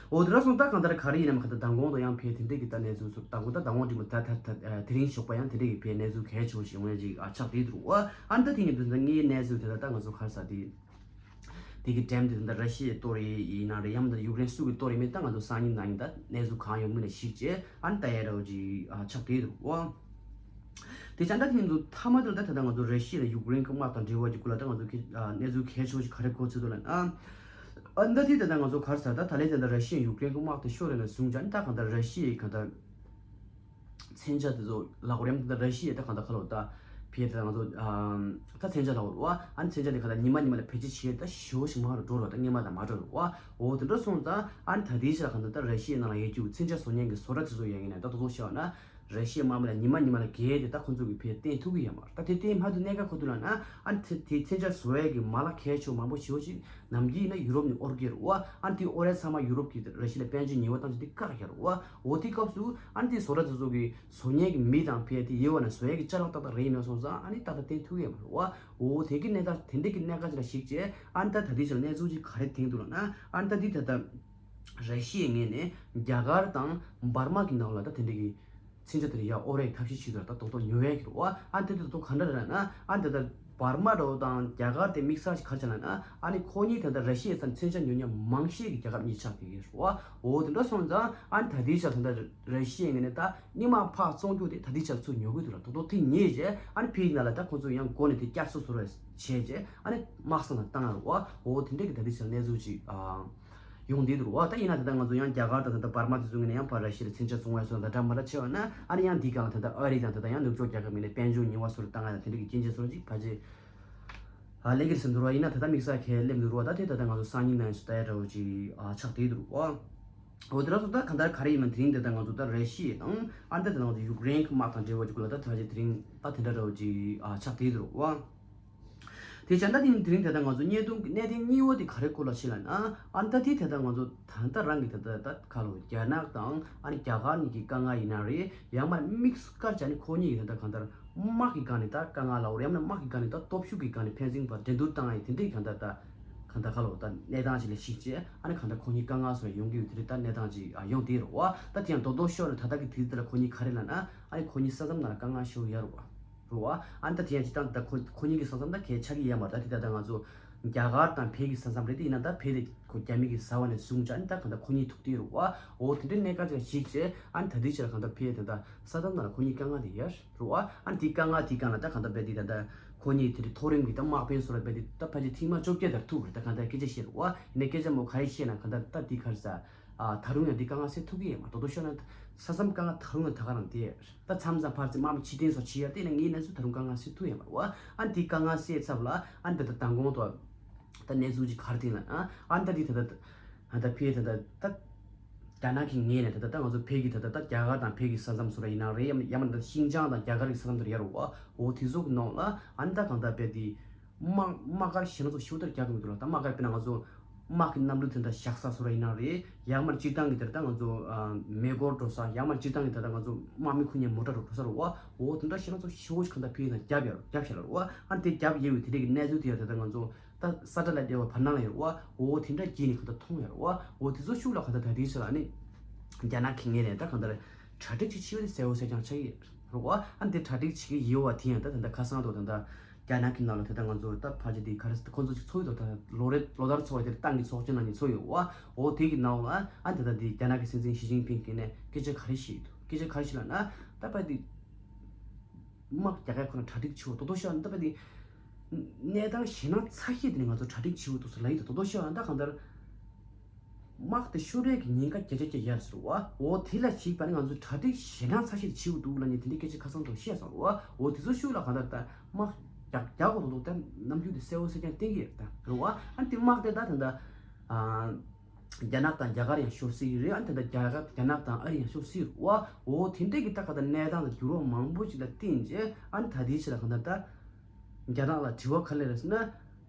འོ་དེ་འདྲ་སོང་ད་གང་ལྟར་ག་རེ་ཡིན་ནའི་མ་གང་ལྟར་མདང་དགོང་དུ་ཡང་ཕའི་དེ་འདྲའི་གི་ད་གནས་ཚུལ་ཚོར་མདང་དགོང་ད་མདང་དགོང་འདི་མོ་ད་ད་ད་དེ་རིང་ཞོགས་པ་ཡང་དེ་འདྲའི་གི་ཕའི་གནས་ཚུལ་གལ་ཆེ་བོ་ཞིག་ཡོང་ཡ་ཅིག་ཨ་ཆགས་བསྡད་འདུག་ཨོ། ཨ་ནི་ད་དེ་ཉིན་དུ་ད་ངའི་གནས་ཚུལ་དེ་ད་ད་ང་ཚོ་ག་རེ་ཟ་དེ། དེ་གི་འགྲེམས་དེ་ད་ར་ཤི་ཡའི་གཏོར་ཡིན་ན་རེད། ཡང་མིན་ད་ཡུཀ་རེན་སུ་གི་གཏོར་ཡིན་མིན་ད་ང་ཚོ་སང་ཉིན་གནངས་ཉིན་ད་གནས་ཚུལ་གང་ཡོང་མིན་ལ་གཞིགས་བྱས་ཨ་ནི་ད་ཡ་ར་བ་ཅིག་ཨ་ཆགས་བསྡད་འདུག་ཨོ། དེ་ཙང་ད་དེ་ཚོ་མཐའ་མ་དེར་ད་ད་ལྟ་ང་ཚོ་ར་ཤི་ཡ་དང་ཡུཀ་རེན་གྱི་དམག་དང་འབྲེལ་བ་གྱི་སྐོར་ལ་ད་ང་ཚོ་གི་ཨ་གནས་ཚུལ་གལ་ཆེ་བ་ཞིག་ག་རེ་གོ་ཚོད་འདུག་ལབ་ན། ཨ་ད་དེ་ད་ལྟ་ང་ཚོ་ག་རེ་ཟ་ད་ད་ལན་ད་ལྟ་ར་ཤི་ཡ་ཡུཀ་རེན་གྱི་དམག་དེ་ཤོར་རེ་ན་བཟུང་ཅང་ད་གང་ལྟར་ར་ཤི་ཡའི་གང་ལྟར་མཚོན་ཆ་དེ་ཚོ་ལག་པ་རེམ་ད་ལྟ་ར་ཤི་ཡ་ད་གང་ལྟར་ག་ལོ་ད་ཕི་ད་ང་ཚོ་ཨ་ད་མཚོན་ཆ་ལག་པ་རུ་བ། ཨ་ནི་མཚོན་ཆ་དེ་གང་ལྟར་ཉི་མ་ཉི་མ་ལ་བེད་སྤྱོད་བྱེད་ད་ཞེ་པོ་ཞིག་མང་རུ་འགྲོ་རུ་བ། ད་སྔོན་མ་དང་མ་འདྲ་རུ་བ། འོ་དེ་འདྲ་སོང་ཙང་ཨ་ནི་ད་དེའི་ཕྱིར་གང་ལྟར་ད་ར་ཤི་ཡའི་ནང་ལ་ཡོད་རྒྱུ་མཚོན་ཆ་བཟོ་མཁན་གྱི་བཟོ་གྲྭ་དེ་ཚོ་ཡོད་ངེས་ནས་ད་དོ་དོ་ཤེས་པ་ན། ར་ཤི་ཡའི་དམག་མི་ལ་ཉི་མ་ཉི་མ་ལ་རྒྱལ་ཏེ་ད་ཁོ་ཚོ་གི་ཕའི་བརྟེན་ཐུབ་ཀྱི་ཡོད་མ་རེད། ད་དེ་བརྟེན་མ་ཐུབ་གནད་འགག་ག་རེ་འདུག་ལབ་ན། ཨ་ནི་དེ་དེ་མཚོན་ཆ་བཟོ་ཡས་ཀྱི་མ་ལག་གལ་ཆེ་བ་མང་པོ་ཞེ་པོ་ཅིག་ནམ་རྒྱུན་ཡིན་ན་ཡུ་རོབ་ནས་དབོར་གྱི་རེད་བ། ཨ་ནི་དེ་དབོར་ཡས་ཚང་མ་ཡུ་རོབ་ཀྱིས་ར་ཤི་ཡ་ལ་དཔལ་འབྱོར་ཉེས་པ་བཏང་ཆེད་དེ་བཀག་ཡོད་རེད་བ། འོ་དེ་སྐབས་སུ་ཨ་ནི་དེ་བཟོ་གྲྭ་དེ་ཚོ་གི་བཟོ་མཁན་གྱི་མི་དང་ཕའི་དེ་ཡོད་བ་ན་བཟོ་ཡས་ཀྱི་ཅ་ལག་ཏག་ཏག་རེད་ཡིན་མེད་སོང་ཙང་ཨ་ནི་ཏག་ཏག་བརྟེན་ཐུབ་ཀྱི་ཡོད་མ་རེད་བ། འོ་དེ་གི་གནས་སྟངས་དེ་འདྲ་གི་གནད་འགག་ཅིག་ལ་གཞིགས་བྱས་ཨ་ནི་ད་ད་དེ་ཕྱིར་གནས་ཚུལ་ཅིག་ག་རེ་དེང་འདུག་ལབ་ན། ཨ་ནི་ད་དེ་ད་ལྟ་ར་ཤི་ཡའི་ངོས་ནས་རྒྱ་གར་དང་འབར་མ་གི་ནང་ལ་ད་དེ་འདྲ་གི་མཚོན་ཆ་དེ་ལ་ཡར་དབོར་ཡའི་ཐབས་ཤེས་བྱེད་དུས་ད་ལྟ་རྡོག་རྡོག་ཉོ་ཡས་ཀྱི་རེད་བ། ཨ་དེ་དེ་རྡོག་རྡོག་ག་འདྲ་རེད་ན། ཨ་དེ་ད་འབར་མ་འདྲ་བོ་དང་རྒྱ་གར་དེ་དམིགས་བསལ་ཞིག་ག་རེ་བྱས་ལབ་ན། ཨ་ནི་ཁོ་གཉིས་ད་ལྟ་ར་ཤི་ཡའི་ས་མཚོན་ཆ་ཉོ་མཁན་མང་ཤོས་ཀྱི་རྒྱལ་ཁབ་གཉིས་ཆགས་བསྡད་ཀྱི་རེད་བ། འོ་དེ་འདྲ་སོང་ཙང་ཨ་ནི་ད་ལྟའི་ཆར་ད་ལྟ་ར་ཤི་ཡའི་ངོས་ནས་ད་སྔོན་མ་ཕར་བཙོང་རྒྱུ་དེ་ད་ལྟའི་ཆར་ཚུར་ཉོ་གི་འདུག་ལ། རྡོག་རྡོག་དེ་ཉོས་རྗེས་ཨ་ནི་ཕ་གི་ནང་ལ་ད་ཁོ་ཚོ་ཡང་སྒོ་ནས་དེ་བསྐྱར་གསོ་བཟོ་ར་བྱས་རྗེས་ཨ་ནི་དམག་ས་ནང་བཏང་ཡ་རེད་བ། འོ་དེ་འདྲ་གི་ད་ལྟའི་ཆར་གནས་ཚུལ་ཅིག་ཨ། ཡོང་བསྡད་འདུག་བ། ད་ཡིན་ན་ད་ལྟ་ང་ཚོ་ཡང་རྒྱ་གར་དང་ད་ལྟ་འབར་མ་དེ་ཚོའི་ངོས་ནས་ཡང་ཕར་ར་ཤི་ཡ་ལ་མཚོན་ཆ་བཙོང་བ་སོགས་དང་འདྲ་མ་འདྲ་བྱས་པ་ན། ཨ་ནི་ཡང་འདི་སྒང་ད་ལྟ་ཨ་རི་དང་ད་ལྟ་ཡང་ནུབ་ཕྱོགས་རྒྱལ་ཁབ་ངོས་ནས་དཔལ་འབྱོར་ཉེས་པ་བཟོ་རུ་བཏང་ཡ་དང་དེ་འདྲ་གི་རྐྱེན་ཅན་བཟོ་ཅིག་ཕལ་ཆེར་ཨ་ལས་ཀྱི་ཟིན་འདུག་བ། ཡིན་ན་ད་ལྟ་དམིགས་བསལ་གལ་སླེབས་འདུག་བ། ད་དེ་ད་ལྟ་ང་ཚོ་སང་ཉིན་གནངས་ཉིན་སུ་ལྟ་ཡ་འདྲ་བོ་ཅིག་ཨ་ཆགས་བསྡད་འདུག་བ། འོ་དེ་ར་སོ་ད་གང་ལྟར་ག་རེ་ཡིན་ན་དེ་རིང་དེ་ད་ང་ཚོ་ད་ར་ཤི་ཡ་དང་ཨ་ནི་ད་ད་ང་ཚོ་ཡུཀ་རེན་གྱི་དམག་དང་འབྲེལ་བ་ཅིག་གུ་ལ་ད་ད་ཅིག་དེ་རིང་ཨ་དེ་འདྲ་འདྲ་བོ་ཅིག་ཨ་ཆགས་བསྡད་འདུག་བ། དེ་བྱས་ན་དེ་ནི་དེ་རིང་ད་ལྟ་ང་ཚོ་བརྙན་ཐུང་གི་གནད་དོན་གཉིས་པ་དེ་ག་རེ་སྐོར་ལ་ཕྱིན་ལབ་ན། ཨ་ནི་ད་དེ་ད་ལྟ་ང་ཚོ་ད་ལྟ་རང་གི་ད་ལྟ་ད་ག་ལོ་རྒྱ་ནག་དང་ཨ་ནི་རྒྱ་གར་གཉིས་ཀྱི་དཀའ་ངལ་ཡིན་ན་རེད། ཡང་མ་དམིགས་བཀར་བྱས་ནས་ཁོ་གཉིས་ཀྱི་ད་ལྟ་གང་ལྟར་དམག་གི་སྒང་ནས་ད་དཀའ་ངལ་ལབ་དགོས་རེད། ཡང་ན་དམག་གི་སྒང་ནས་ད་སྟོབས་ཤུགས་ཀྱི་སྒང་ནས་ཕན་ཚུན་བར་འགྲན་བསྡུར་བཏང་ཡ་དེ་འདྲའི་གང་ལྟར་ད་གང་ལྟར་ག་ལོ་ད་གནས་སྟངས་ཅིག་ལ་གཞིགས་བྱས་ཨ་ནི་གང་ལྟར་ཁོ་གཉིས་དཀའ་ངལ་བཟོ་ཡ་ཡོང་གི་ཡོད། དེ་རེད། ད་གནས་སྟངས་ཅིག་ཡོང་བསྡད་རེད་བ། ད་དེ་ཡང་རྡོག་རྡོག་ཤོར་ནས་ད་ལྟ་གི་དུས་འདི་ལ་ཁོ་གཉིས་ག་རེ་ལབ་ན། ཨ་ནི་ཁོ་གཉིས་ས་མཚམས་ནང་ལ་དཀའ་ངལ་ཤོར་གི་ཡོད་རེད་བ། རེད་བ། ཨ་ནི་ད་དེ་ཡང་སྤྱིར་བཏང་ད་ཁོ་ཁོ་གཉིས་ཀྱི་ས་མཚམས་ད་གས་ཆགས་ཀྱི་ཡོད་མ་རེད། ད་དེ་ད་ད་ང་ཚོ་རྒྱ་གར་དང་བལ་གྱི་ས་མཚམས་རེད། དེ་ཡིན་ན་ད་བལ་དེ་ཁོ་རྒྱ་མི་གིས་ཟ་བ་ནས་བཟུང་བྱས་ཨ་ནི་ད་གང་ལྟར་ཁོ་གཉིས་ཐུག་བསྡད་རེད་བ། འོ་དེ་འདྲའི་གནད་འགག་ཅིག་ལ་གཞིགས་བྱས་ཨ་ནི་ད་དེའི་ཕྱིར་གང་ལྟར་བལ་དེ་ད་ས་མཚམས་ནང་ལ་ཁོ་གཉིས་དཀའ་ངལ་དེ་ཡོད་རེད་བ། ཨ་ནི་དེའི་དཀའ་ངལ་དེའི་སྒང་ལ་ད་གང་ལྟར་བལ་དེ་ད་ད་ ཁོ་གཉིས་དེ་རིང་མཐོ་རིམ་གྱི་ད་དམག་དཔོན་སོགས་ལ་རྦད་དེ་ད་ཕལ་ཆེར་ཐེངས་མ་བཅོ་བརྒྱད་དེར་ཐུག་རེད། ད་གང་ལྟར་སྐད་ཆ་བཤད་རེད་བ། ཡིན་ནའི་སྐད་ཆ་མོ་ག་རེ་བཤད་ན་གང་ལྟར་ད་འདི་ག་རེ་ཟེར། ཨ། ད་རུང་ཡང་འདི་དཀའ་ངལ་སེལ་ཐུབ་ཀྱི་ཡོད་མ་རེད། ད་དོ་ཤོར་ན་ས་མཚམས་དཀའ་ངལ་ད་རུང་ཡང་ད་ག་རང་དེ་རེད། ད་མཚམས་མཚམས་ཕར་ཚུར་དམག་མི་ཕྱིར་འཐེན་སོགས་བྱེད་ཡ་དེ་ནས་ངའི་གནས་ཚུལ་ད་རུང་དཀའ་ངལ་སེལ་ཐུབ་ཡོད་མ་རེད་བ། ཨ་འདི་དཀའ་ངལ་སེལ་ཚབ་ལ་ཨ་འདི་ད་མདང་དགོང་དུ་ད་གནས་ཚུལ་ཅིག་ག་རེ་ཐོན་ལབ་ན། ཨ་ད་འདི་ད་ད་ད་ཕེ་ད་ད་ད། རྒྱ་ནག་གི་ངོས་ནས་ད་ལྟ་ད་ང་ཚོ་བོད་ཀྱི་ད་ལྟ་ད་རྒྱ་གར་དང་བོད་ཀྱི་ས་མཚམས་སུ་ར་ཡིན་ན་རེད། ཡང་ཡང་མིན་ད་ཤིན་ཅང་དང་རྒྱ་གར་གྱི་ས་མཚམས་དུ་ཡར་རོ་བ། འོ་དེ་ཚོ་གི་ནང་ལ་ཨ་ནི་ད་གང་ལྟར་བས་དེ་དམག་དམག་སྒར་གཞན་ཚོ་ཞུ་དར་རྒྱག་གི་མི་འདུག་ལ། ད་དམག་སྒར་དཔེར་ན་ང་ཚོ་དམག་གི་གནམ་གྲུ་དེ་འདྲ་བཞག་ས་སུ་ར་ཡིན་ན་རེད། ཡང་མིན་སྤྱིར་བཏང་གི་དེར་ད་ང་ཚོ་མེ་འཁོར་འགྲོ་ས། ཡང་མིན་སྤྱིར་བཏང་གི་ད་ལྟ་ང་ཚོ་དམག་མི་ཁུ་ཉན་མོ་ཊ་འགྲོ་འགྲོ་ས་རོ་བ། འོ་དེ་འདྲ་གཞན་ཚོ་ཞུ་གང་ལྟར་ཕི་ཡིན་ན་རྒྱབ་ཡར་རྒྱབ་བཞག་ལ་རོ་བ། ཨ་ནི་དེ་རྒྱབ་ཡེ་བའི་དེ་འདྲ་གི་གནས་ཚུལ་དེ་ཡང་ད་ལྟ་ང་ཚོ། ད་ས་ཏ་ལ་སྡེ་བ་བར་སྣང་ལ་ཡོད་བ། འོ་དེ་འདྲ་གྱིས་ནི་གང་ལྟར་མཐོང་ཡོད་རེད་བ། འོ་དེ་ཚོ་ཤུགས་ལ་གང་ལྟར་ད་ལྟའི་ཆ་ལ་ནི་རྒྱ་ནག་གི་ངོས་ནས་ད་གང་ལྟར་གྲ་སྒྲིག་ཅིག་བྱེད་པ་དེ་གསལ་བོ་གསལ་རྐྱང་ཆགས་ཀྱི་རེད་བ། ཨ་འདི་གྲ་སྒྲིག་བྱེད་ཀྱི་ཡོད་བ་དེ་ཡང་ད་ད་ལྟ་ཁ་སང་དུ་ད་ལྟ་རྒྱ་ནག་གི་ནང་ལ་ད་ལྟ་ང་ཚོ་ད་ཕལ་ཆེར་དེ་ག་རེ་ཟེར། ཁོང་ཚོ་ཅིག་ཚོགས་ཡོད་དོ། ད་ལོ་རེ་ལོ་ལྟར་ཚོགས་པ་དེར་ཏང་གི་ཚོགས་ཆེན་ནང་ནས་ཚོགས་ཡོད་བ། འོ་དེ་གི་ནང་ལ་ཨ་ད་ལྟ་དེ་རྒྱ་ནག་གི་སྲིད་འཛིན་ཞི་ཅིན་ཕིང་གིས་ནས་སྐད་ཆ་ག་རེ་བཤད་ཡོད་འདུག་སྐད་ཆ་ག་རེ་བཤད་ལབ་ན། ད་ཕ་དེ། དམག་རྒྱག་ཡ་ཁོ་ན་གྲ་སྒྲིག་བྱེད་འོ་དོ་དོ་ཤོད་ཨ་ནི་ད་པ་དེ། གནས་སྟངས་ཞེད་སྣང་ཚ་ཤོས་དེ་ནི་ང་ཚོ་གྲ་སྒྲིག་བྱེད་འོ་དོ་སོ་ལ་ཡིན་དོ་དོ་དོ་ཤོད་ཨ་ནི་ད་གང་ལྟར། དམག་དེ་ཤོར་རེས་ཀྱི་ཉེན་ཁ་བརྒྱ་ཆ་བརྒྱ་ཡར་སོང་བ། འོ་དེ་ལ་གཞིགས་པ་ནི་ང་ཚོ་གྲ་སྒྲིག་ཞེད་སྣང་ཚ་ཤོས་དེ་བྱེད་འོ་འདུག་ལ་ནི་དེ་འདྲའི་སྐད་ཆ་ཁ་སང་དུ་བཤད་སོང་རོ། འོ་དེ་ཚོ་ཤོད་ལ་གང་ལྟར་ད་དམག་རྒྱག་རྒྱག་འོ་དོ་དོ་ད་རྣམ་འགྱུར་དེ་གསལ་བོ་གསལ་རྐྱང་བསྟན་གྱི་ཡོད་ད་རོ་བ། ཨ་ནི་དེ་དམག་དེ་ད་ད་ད། རྒྱ་ནག་དང་རྒྱ་གར་ཡང་ཤོར་སྲིད་ཀྱི་རེད། ཨ་ནི་ད་ལྟ་རྒྱ་གར་རྒྱ་ནག་དང་ཨ་རི་ཡང་ཤོར་སྲིད་རེད་བ། འོ་དེ་འདྲས་ཀྱི་ད་ག་ད་གནས་སྟངས་དང་འགྱུར་བ་མང་པོ་ཅིག་ལ་བརྟེན་རྗེས་ཨ་ནི་ད་ལྟའི་ཆ་ལ་གང་ལྟར་ད་རྒྱ་ནག་ལ་དྲི་བ་ག་རེ་རེད་ཟེར་ན།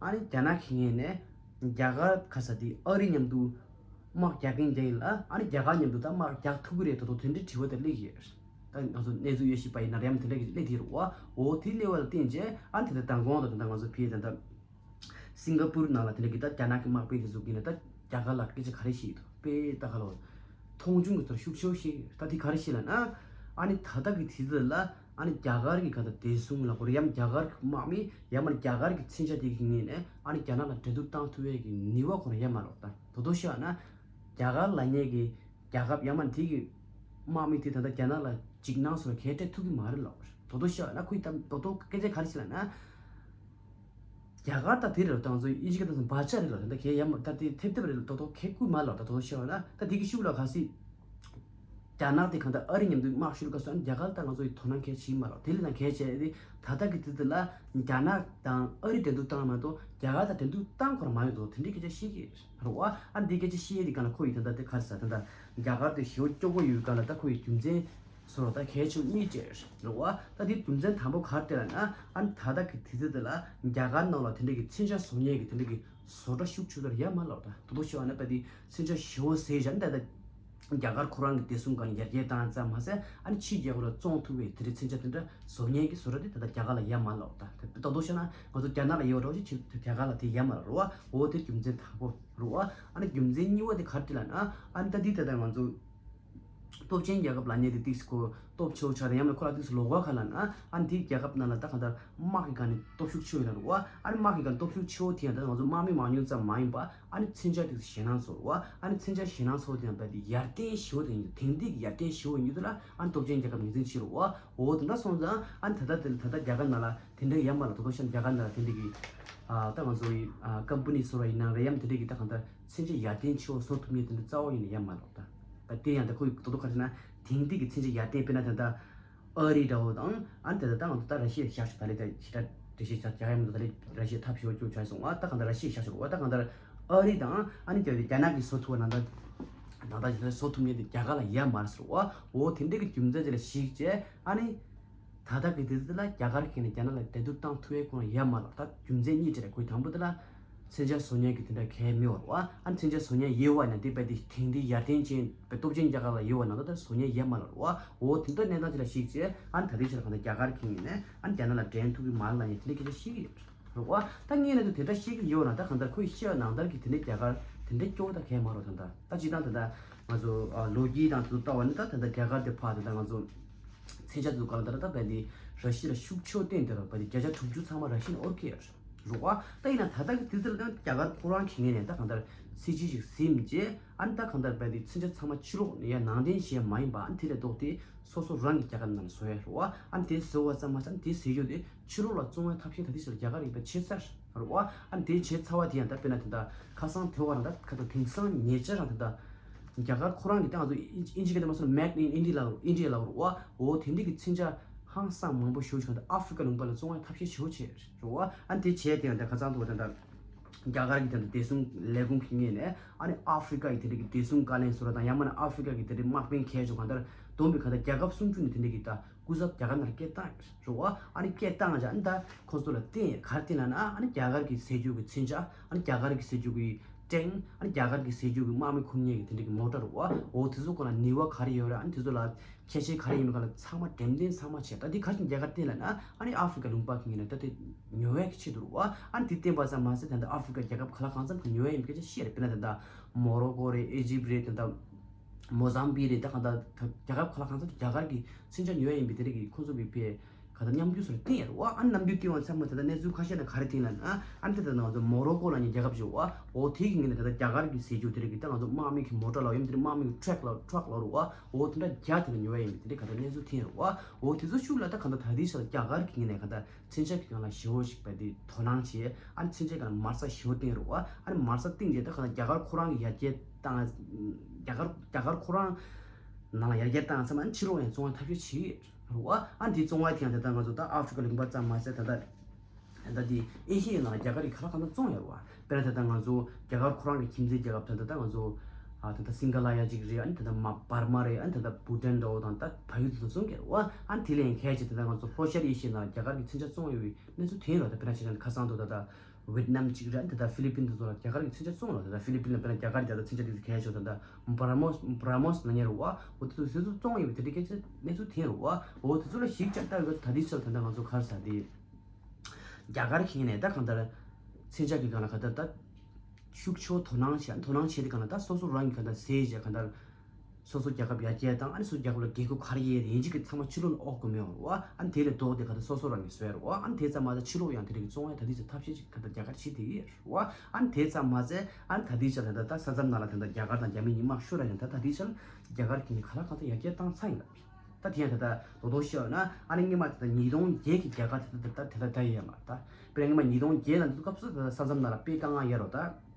ཨ་ནི་རྒྱ་ནག་གི་ངོས་ནས་རྒྱ་གར་ག་ས་དེ་ཨ་རི་མཉམ་དུ་དམག་རྒྱག་གིན་རྒྱག་ཡིན་ལ། ཨ་ནི་རྒྱ་གར་མཉམ་དུ་ད་དམག་རྒྱག་ཐུབ་ཀྱི་རེད་དོ་དོ་དེ་འདྲའི་དྲི་བ་དེ་སླེབས་ཀྱི་ཡོད། ད་ང་ཚོ་གནས་ཚུལ་ཡོད་ཤེས་པ་ཡིན་ན་རེམ་དེ་འདྲ་གི་སླེབས་དེ་རེད་བ། འོ་དེ་སླེབས་པ་ལ་བརྟེན་རྗེས་ཨ་ནི་དེ་ད་མདང་དགོང་དང་དེ་འདྲ་ང་ཚོ་ཕེ་དེ་འདྲ། སིང་ག་པུར་ནང་ལ་དེ་འདྲ་གི་ད་རྒྱ་ནག་གི་དམག་དཔོན་དེ་ཚོ་གིས་ནི་ད་རྒྱ་གར་ལ་སྐད་ཆ་ག་རེ་བཤད་ཡོད་དོ་དཔེ་ད་ག་ལོ། མཐོང་ཆུང་གི་ཚོར་ཤུགས་ཆེ་བོ་ཞིག་ད་དེ་ག་རེ་བཤད་ལབ་ན། ཨ་ནི་ད་ལྟ་གི་དུས་ཚོད་ལ་ཨ་ནི་རྒྱ་གར་གི་ག་ད་བདེ་སྲུང་ལ་ཁོ་ར་ཡང་རྒྱ་གར་གི་དམག་མི་ཡང་མ་རྒྱ་གར་གི་མཚོན་ཆ་དེ་གི་ངོས་ནས་ཨ་ནི་རྒྱ་ནག་ལ་འགྲན་བསྡུར་བཏང་ཐུབ་ཡས་ཀྱི་ནུས་པ་ཁོ་ར་ཡང་མ་ལོག་ད་དོ་དོ་བཤད་ན། རྒྱ་གར་ལབ་མཁན་གི་རྒྱལ་ཁབ་ཡང་མ་དེ་གི་དམག་མི་དེ་ད་ལྟ་རྒྱ་ནག་ལ་འཇིགས་སྣང་བཟོ་གལ་སྤྲད་ཐུབ་ཀྱི་མ་རེད་ལབ། དོ་དོ་བཤད་ན་ཁོས་ད་དོ་དོ་སྐད་ཆ་ག་རེ་བཤད་ལབ་ན། རྒྱ་གར་ད་དེ་རེད་ལ་ད་ང་ཚོ་ཨིན་ཇི་སྐད་ད་བ་ཅ་རེད་ལ་ད་ལྟ་གལ་ཡང་མ་ད་དེ་ཐེབས་ཐེབས་རེད་ལ་དོ་དོ་ཁེ་བཀུག་མ་ལབ་ད་དོ་དོ་བཤད་ན་ད་དེ་གི་ཤུགས་ལ་ག་སྲིད། རྒྱ་ནག་དེ་གང་ལྟར་ཨ་རི་མཉམ་དུ་དམག་ཤོར་ག་སོང་ཨ་ནི་རྒྱ་གར་ད་ང་ཚོ་ཡི་དོ་སྣང་གལ་ཆེ་མ་ལབ་དེ་ལས་ན་གལ་ཆེ་དེ་ད་ལྟ་གི་དུས་དེ་ལ་རྒྱ་ནག་དང་ཨ་རི་འགྲན་བསྡུར་བཏང་མ་གཏོགས་རྒྱ་གར་དང་འགྲན་བསྡུར་བཏང་ཁོ་ར་མ་ཡོང་དོ་དེ་འདྲའི་སྐད་ཆ་བཤད་ཀྱི་རེད་བ། ཨ་འདི་སྐད་ཆ་བཤད་དེ་གང་ལ་ཁོ་ཡི་ད་ལྟ་དེ་ག་རེ་ཟ་ད་ལྟ་རྒྱ་གར་དེ་ཞེ་པོ་སྐྱོ་པོ་ཡོད་ག་ལ་ད་ཁོ་ཡི་རྒྱུ་མཚན། སོ་རོ་ད་གལ་ཆེ་གཉིས་བཅས་རེད་བ། ད་དེ་རྒྱུ་མཚན་དང་པོ་ག་རེ་ལབ་ན་ཨ་ནི་ད་ལྟ་གི་དུས་ཚོད་དེ་ལ་རྒྱ་གར་ནང་ལ་དེ་འདྲ་གི་མཚོན་ཆ་བཟོ་མཁན་གི་དེ་འདྲ་གི་བཟོ་གྲྭ་ཤུགས་ཆེ་ལྟར་ཡ་མ་ལབ་ད་དོ་དོ་ཤི་བ་ན་ད་དེ་མཚོན་ཆ་ཞེ་པོ་ཟེར་བཞག་ན་ད་ད་རྒྱ་གར་ཁོ་རང་གི་བདེ་སྲུང་སྒང་ནས་ཡར་རྒྱས་བཏང་ཙམ་མ་ཟད་ཨ་ནི་ཕྱིའི་རྒྱལ་ཁབ་ལ་བཙོང་ཐུབ་པའི་དེ་འདྲའི་མཚོན་ཆ་དེ་འདྲ་བཟོ་མཁན་གི་བཟོ་གྲྭ་དེ་ད་ལྟ་རྒྱ་གར་ལ་ཡ་མ་ལབ་ད་དོ་དོ་ཤི་ན་ང་ཚོ་རྒྱ་ནག་ལ་ཡོད་རོགས་ཞེས་ཕྱིར་རྒྱ་གར་ལ་དེ་ཡ་མ་ལབ་རོ་བ། འོ་དེ་རྒྱུ་མཚན་དང་པོ་རོ་བ། ཨ་ནི་རྒྱུ་མཚན་གཉིས་པ་དེ་ག་རེ་ལབ་ན་ཨ་ནི་ད་དེ་ད་ལྟ་ང་ཚོ། སྟོབས་ཆེན་རྒྱལ་ཁབ་ལབ་མཁན་དེ་ཏིག་སི་ཁོ་སྟོབས་ཆེ་བོ་ཆགས་དང་ཡང་ན་ཁོ་ལ་ཏིག་སི་ལོགས་ཀ་ཁ་ལབ་ན་ཨ་ནི་དེའི་རྒྱལ་ཁབ་ནང་ལ་ད་གང་ལྟར་དམག་གི་སྒང་ནས་སྟོབས་ཤུགས་ཆེ་བོ་ཡོད་ན་རུ་བ། ཨ་ནི་དམག་གི་སྒང་སྟོབས་ཤུགས་ཆེ་བོ་དེ་ཡང་ད་ང་ཚོ་དམག་མི་མང་ཉུང་ཙམ་མ་ཡིན་པ་ཨ་ནི་མཚོན་ཆ་ཏིག་སི་ཞེད་སྣང་ཚོར་བ། ཨ་ནི་མཚོན་ཆ་ཞེད་སྣང་ཚོར་དེ་ཡང་ད་དེ་ཡར་བརྟན་ཞེ་བོ་དེ་ཡིན་དེང་དུས་ཀྱི་ཡར་བརྟན་ཞེ་བོ་ཡིན་དུས་ལ་ཨ་ནི་སྟོབས་ཆེན་རྒྱལ་ཁབ་ངོས་འཛིན་བྱེད་རུ་བ། འོ་དེ་འདྲ་སོང་ཙང་ཨ་ནི་ད་ལྟ་དེ་ད་ལྟ་རྒྱ་གར་ནང་ལ་དེ་འདྲ་ཡ་མ་ལ་དོ་དོ་ཤམ་རྒྱ་གར་ནང་ལ་དེ་འདྲ་གི་ཨ་ད་ང་ཚོ་ཡི་ཨ་ཀམ་པ་ནི་སོ་ར་ཡིན་ན་རེ་ཡམ་དེ་འདྲ་གི་ད་གང་ལྟར་མཚོན་ཆ་ཡར་བརྟན་ཆེ་བོ་བཟོ་ཐུབ་མཁན་དེ་འདྲ་རྩ་བ་ཉིད་ནས་ཡ་མ་ལོག་ད། ད་དེ་ཡང་ད་ཁོ་ཡི་དོ་དོ་ཁ་ཆེ་ན་དེང་དུས་ཀྱི་མཚོན་ཆ་ཡར་བརྟན་དཔེར་ན་ད་ལྟ་ཨ་རི་འདྲ་བོ་དང་ཨ་ནི་ད་ལྟ་ད་ང་ཚོ་ད་ར་ཤི་ཡ་ཤག་ཤག་ད་ལེ་ད་ཞི་ད་དེ་ཤི་ད་རྒྱ་ཡ་མི་འདུག་ད་ལེ་ར་ཤི་ཡ་ཐབས་ཤོར་སྐྱོ་ཆ་སོང་བ། ད་གང་ལྟར་ར་ཤི་ཡ་ཤག་ཤག་བ། ད་གང་ལྟར་ཨ་རི་དང་ཨ་ནི་རྒྱ་རྒྱ་ནག་གི་བཟོ་ཐུབ་བ་ནང་ད་ནང་ད་ཞི་ད་བཟོ་ཐུབ་མཁན་དེ་རྒྱ་གར་ལ་ཡ་མ་ཟེར་བ། འོ་དེ་འདྲ་གི་རྒྱུ་མཚན་དེ་ལ་གཞིགས་བྱས་ཨ་ནི། ད་ལྟ་གི་དུས་ཚོད་ལ་རྒྱ་གར་གྱིས་ནི་རྒྱ་ནག་ལ་འགྲན་བསྡུར་བཏང་ཐུབ་ཡས་ཁོང་ལ་ཡ་མ་ལབ་ད་རྒྱུ་མཚན་གཉིས་ཅིག་རེད། ཁོའི་དང་པོ་དེ་ལ་མཚོན་ཆ་བཟོ་མཁན་གྱི་དེ་འདྲ་གལ་མི་བ་རེད་བ། ཨ་མཚོན་ཆ་བཟོ་མཁན་ཡོད་བ་ན་དེ་བས་དེ་དེང་དུས་ཡར་བརྟན་ཅན་བས་སྟོབས་ཆེན་རྒྱ་གར་ལ་ཡོད་བ་ན་ད་ལྟ་བཟོ་མཁན་ཡ་མ་ལབ་རེད་བ། འོ་དེ་འདྲ་གནས་སྟངས་ཅིག་ལ་གཞིགས་བྱས་ཨ་ནི་ད་ལྟའི་ཆར་གང་ལྟར་རྒྱ་གར་གྱིས་ནི་ཨ་ནི་རྒྱ་ནག་ལ་འགྲན་ཐུབ་ཀྱི་མ་རེད་ལབ་ནས་དེ་འདྲ་སྐད་ཆ་བཤད་ཀྱི་ཡོད་རེད་བ། ད་ངས་ན་ཚོ་དེ་འདྲ་བཤད་ཀྱི་ཡོད་ན་ད་གང་ལྟར་ཁོས་བཤད་པ་ནང་ལྟར་གྱི་དེ་འདྲའི་རྒྱ་གར་དེ་འདྲའི་སྐྱོ་བོ་ད་གལ་མ་རེད་ད་ལྟ་ད་སྤྱིར་བཏང་ད་ལྟ་ང་ཚོ་ལོ་རྒྱུས་དང་དེ་ཚོ་ལྟ་བ་ནི་ད་ད་ལྟ་རྒྱ་གར་དེ་ཕར་ད་ལྟ་ང་ཚོ། མཚོན་ཆ་འཛུགས་གང་ལྟར་ད་བས་འདི་ར་ཤི་ལ་ཤུགས་ཆེ་བ་བསྟན་དེ་ར་བས་འདི་བརྒྱ་ཆ་དྲུག་ཅུ་ཚང་མ་ར་ཤི་ནས་ཨོར་ཁེ་ཡར་ རུ་བ། ད་ཡིན་ན་ད་ལྟ་གི་དུས་ཚོད་ལ་ད་རྒྱ་གར་ཁོ་རང་གི་ངོས་ནས་ད་གང་ལྟར་སྲིད་ཇུས་ཤིག་ཟིན་རྗེས་ཨ་ནི་ད་གང་ལྟར་བས་དེ་མཚོན་ཆ་ཚང་མ་ཕྱི་ལོགས་ནས་ཡར་ནང་འདྲེན་བྱས་མ་ཡིན་པ། ཨ་ནི་དེ་ལས་ལྡོག་སྟེ་སོ་སོ་རང་གི་རྒྱལ་ཁབ་ནང་ལ་བཟོ་ཡ་རུ་བ། ཨ་ནི་དེ་བཟོ་བ་ཙམ་མ་ཟད་ཨ་ནི་དེ་བཟོ་རྒྱུ་དེ་ཕྱི་ལོགས་ལ་བཙོང་བའི་ཐབས་ཤེས་ད་དེ་ཕྱིར་རྒྱ་གར་ཡིན་པ་བྱེད་ཚར་རུ་བ། ཨ་ནི་དེ་བྱེད་ཚར་བ་དེ་ཡང་ད་དཔེར་ན་དེ་འདྲ་ཁ་སང་དེ་བ་རང་ད་ཁ་ད་དེང་སང་ཉེ་ཆར་རང་ད་ད་རྒྱ་གར་ཁོ་རང་གི་ད་ང་ཚོ་ཨིན་ཨིན་ཇི་སྐད་དུ་མ་སོང་Made in India ལ་India ལ་རུ་བ། འོ་དེ་འདྲ་གི་མཚོན་ཆ་ཧང་སང་མང་པོ་ཞེ་པོ་ཅིག་ད་ཨ་ཧྥི་རི་ཀ་ལུང་པ་ལ་བཙོང་བའི་ཐབས་ཤེས་ཞེ་པོ་བྱེད་རུ་བ། ཨ་ནི་དེ་བྱས་དེ་ཡང་ད་ཁ་སང་དུ་བ་ད་ད་རྒྱ་གར་གྱི་དེ་འདྲ་བདེ་སྲུང་ལས་ཁུངས་ཀྱི་ངོས་ནས་ཨ་ནི་ཨ་ཧྥི་རི་ཀ་ཡི་དེ་འདྲ་གི་བདེ་སྲུང་བཀའ་བློན་ཟུར་པ་དང་ཡང་མིན་ན་ཨ་ཧྥི་རི་ཀ་གི་དེ་འདྲའི་དམག་དཔོན་གལ་ཆེ་གང་ལྟར་བསྡོམས་པའི་གང་ལྟར་རྒྱལ་ཁབ་སུམ་ཅུ་ནས་དེ་འདྲ་གི་ད་སྐུ་ཚབ་རྒྱ་གར་ནང་སྐད་བཏང་རུ་བ། ཨ་ནི་སྐད་བཏང་བྱས་ཨ་ནི་ད་ཁོ་ཚོ་ལ་བསྟན་ག་རེ་བསྟན་ལབ་ན་ཨ་ནི་རྒྱ་གར་གྱི་ཟས་རྒྱུ་གི་མཚོན་ཆ། ཨ་ནི་རྒྱ་གར་གྱི་ཟས་རྒྱུ་གི་ཀྲེང་། ཨ་ནི་རྒྱ་གར་གྱི་ཟས་རྒྱུ་གི་དམག་མི་ཁུར་མཁན་གྱི་དེ་འདྲ་གི་མོ་ཊ་རུ་བ། འོ་དེ་ཚོ་སྒང་ལ་ནུས་པ་ག་རེ་ཡོད་རེད། ཨ་ནི་དེ་ཚོ་ལ་ཁྱད་ཆོས་ག་རེ་ཡིན་པའི་སྒང་ལ་ཚང་མ་འགྲེམས་སྟོན་ཚང་མ་བྱས། ད་འདི་ག་རེ་བྱས་རྒྱ་གར་བསྟན་ལབ་ན་ཨ་ནི་ཨ་ཧྥི་རི་ཀ་ལུང་པ་གི་ངོས་ནས་ད་དེ་ཉོ་བའི་ཆེད་དུ་རུ་བ། ཨ་ནི་དེ་བསྟན་པ་ཙམ་མ་ཟད་ད་ལྟ་ཨ་ཧྥི་རི་ཀ་རྒྱལ་ཁབ་ག་ལ་གང་འཚམ་གྱིས་ཉོ་ཡ་ཡིན་པའི་སྐད་ཆ་བཤད་རེད། དཔེར་ན་ད་ལྟ་མོ་རོ་ཀོ་རེད། ཨི་ཇིབ་རེད། ད་ལྟ་མོ་ཟམ་བི་རེད། ད་གང་ལྟར་ད་རྒྱལ་ཁབ་ག་ལ་གང་འཚམ་རྒྱ་གར་གྱི་མཚོན་ཆ་ཉོ་ཡ་ཡིན་པའི་དེ་རིགས་ཀྱི་ཁོང་ཚོ་གི་ཕའི་ག་ད་རྣམ་འགྱུར་སོགས་བསྟན་ཡ་རེད་བ། ཨ་ནི་རྣམ་འགྱུར་བསྟན་པ་ཚང་མ་ད་ལྟ་གནས་ཚུལ་ཁ་ཤས་ནང་ག་རེ་བསྟན་ལབ་ན་ཨ་ནི་ད་ལྟ་ང་ཚོ་མོ་རོ་ཀོ་ལབ་མཁན་རྒྱལ་ཁབ་ཅིག་ཡོད་བ། འོ་དེ་གི་ངོས་ནས་ད་ལྟ་རྒྱ་གར་གྱི་ཟས་རྒྱུ་དེ་རིགས་ཀྱི་ད་ང་ཚོ་དམག་མི་གི་མོ་ཊ་ལབ་ཡིན་དེ་རིགས་དམག་མི་གི་ཊྲག་ལབ་ཊྲག་ལབ་རུ་བ། འོ་དེ་འདྲ་རྒྱ་དེ་ལ་ཉོ་ཡ་ཡིན་པའི་དེ་རིགས་ག་ད་གནས་ཚུལ་བསྟན་རུ་བ། འོ་དེ་ཚོ་ཤུགས་ལ་ད་ག་ད་ད་ལྟའི་ཆར་རྒྱ་གར་གྱི་ངོས་ནས་ག་ད་མཚོན་ཆ་གི་སྒང་ལ་ཞེ་པོ་ཞིག་བས་དེ་དོ་སྣང་བྱས། ཨ་ནི་མཚོན་ཆའི་སྒང་ལ་མར་ས་ཞེ་པོ་བཏིང་རུ་བ། ཨ་ནི་མར་ས་བཏིང་རྗེས་ད་ག་ད་རྒྱ་གར་ཁོ་རང་གི་ཡར་རྒྱས་བཏང་། རྒྱ་གར་རྒྱ་གར་ཁོ་རང་ནང་ལ་ཡར་རྒྱས་བཏང་ཙམ་ཨ་ནི་ཕྱི་ལོགས་ཡང་བཙོང་བའི་ཐབས་ཤེས་བྱེད་ཀྱི་རེད་བ། ཨ་ནི་དེ་བཙོང་བ་དེ་ཡང་ད་ལྟ་ང་ཚོ་ད་ཨ་ཧྥི་རི་ཀ་ལུང་པ་ཙམ་མ་ཟད་ད་ལྟ་ད་ལྟ་དེ་ཨེ་ཤི་ཡའི་ནང་ལ་རྒྱ་གར་གྱིས་ག་ལ་གང་འཚམ་བཙོང་ཡོད་རེད་བ། དཔེར་ན་ད་ལྟ་ང་ཚོ་རྒྱ་གར་ཁོ་རང་གི་ཁྱིམ་མཚེས་རྒྱལ་ཁབ་ད་ལྟ་ད་ང་ཚོ་ཨ་ད་ལྟ་སིང་ག་ལ་ཡ་གཅིག་རེད། ཨ་ནི་ད་ལྟ་མ་བར་མ་རེད། ཨ་ནི་ད་ལྟ་བྷུ་ཊན་འདྲ་བོ་དང་ད་བལ་ཡུལ་དེ་ཚོ་བཙོང་གི་རེད་བ། ཨ་ནི་དེ་ལས་ཡང་གལ་ཆེ་ད་ལྟ་ང་ཚོ་ལྷོ་ཤར་ཨེ་ཤི་ཡའི་ནང་ལ་རྒྱ་གར་གྱི་མཚོན་ཆ་བཙོང་ཡོད་པའི་གནས་ཚུལ་ཐོན་ཡོད་རེད་བ། ད་དཔེར་ན་བྱས་ན་ཁ་སང་དུ་ད་ལྟ་ཝེད་ནམ་གཅིག་རེད། ད་ལྟ་ཧྥི་ལི་པིན་དེ་ཚོ་ལ་རྒྱ་གར་གྱི་མཚོན་ཆ་བཙོང་རོགས། ད་ལྟ་ཧྥི་ལི་པིན་ལ་དཔེར་ན་རྒྱ་གར་རྒྱ་ད་མཚོན་ཆ་དེ་ཚོ་གལ་ཆེ་ད་ལྟ་བྷ་ར་མོས་བྷ་ར་མོས་ལབ་མཁན་རེད་བ། འོ་དེ་ཚོ་དེ་ཚོ་བཙོང་ཡོད་པའི་དེ་འདྲའི་སྐད་ཆ་གནས་ཚུལ་ཐོན་རོགས། འོ་དེ་ཚོ་ལ་གཞིགས་བྱས་ལྟ་ཡོད་ད་ལྟའི་ཆར་ད་ལྟ་ང་ཚོ་ག་རེ་ཟེར་དེ་རྒྱ་གར་གྱི་ངོས་ནས་ད་གང་ལྟར་མཚོན་ཆ་གི་སྒང་ལ་ག་ད་ད་ཤུགས་ཆེ་བོ་དོ་སྣང་བྱས། དོ་སྣང་བྱས་དེ་གང་ལ་ད་སོ་སོ་རང་གི་ག་ད་ཟས་བྱས་གང་ལྟར། སོ་སོ་རྒྱལ་ཁབ་ཡར་རྒྱས་དང་ཨ་ནི་སོ་སོ་རྒྱལ་ཁབ་ལ་རྒྱལ་ཁ་ག་རེ་ཡོད་ཡིན་གཅིག་གི་ཚང་མ་ཕྱི་ལོགས་ལ་འོག་གི་མི་ཡོང་རུ་བ། ཨ་ནི་དེ་ལས་ལྡོག་སྟེ་ག་ད་སོ་སོ་རང་གིས་བཟོ་ཡ་རུ་བ། ཨ་ནི་དེ་ཙམ་མ་ཟད་ཕྱི་ལོགས་ཡང་དེ་རིགས་ཀྱི་བཙོང་ཡ་ད་ལྟའི་ཆར་ཐབས་ཤེས་ཅིག་ག་ད་རྒྱ་གར་བྱེད་བསྡད་ཡོད་རུ་བ། ཨ་ནི་དེ་ཙམ་མ་ཟད་ཨ་ནི་ད་ལྟའི་ཆར་ད་ལྟ་ད་ས་མཚམས་ནང་ལ་ད་ལྟ་རྒྱ་གར་དང་རྒྱ་མི་གཉིས་དམག་ཤོར་ར་ཡང་ད་ད་ལྟའི་ཆར་རྒྱ་གར་གྱིས་ག་ལ་གང་འཚམ་ཡར་རྒྱས་བཏང་ཚར་ཡིན་ལ། ད་དེ་ཡང་ད་ལྟ་རྡོག་རྡོག་བཤད་ཡོད་ན་ཨ་ནི་སྔོན་མ་ད་ལྟ་ཉིས་སྟོང་བརྒྱད་ཀྱི་རྒྱ་གར་ད་ལྟ་ད་ལྟ་ད་ཡོད་མ་རེད་ད། དཔེར་ན་སྔོན་མ་ཉིས་སྟོང་བརྒྱད་ལ་འདུག་སྐབས་སུ་ད་ལྟ་ས་མཚམས་ནང་ལ་དཔེ་དཀའ་ངལ་ཡོད་རུ་ད།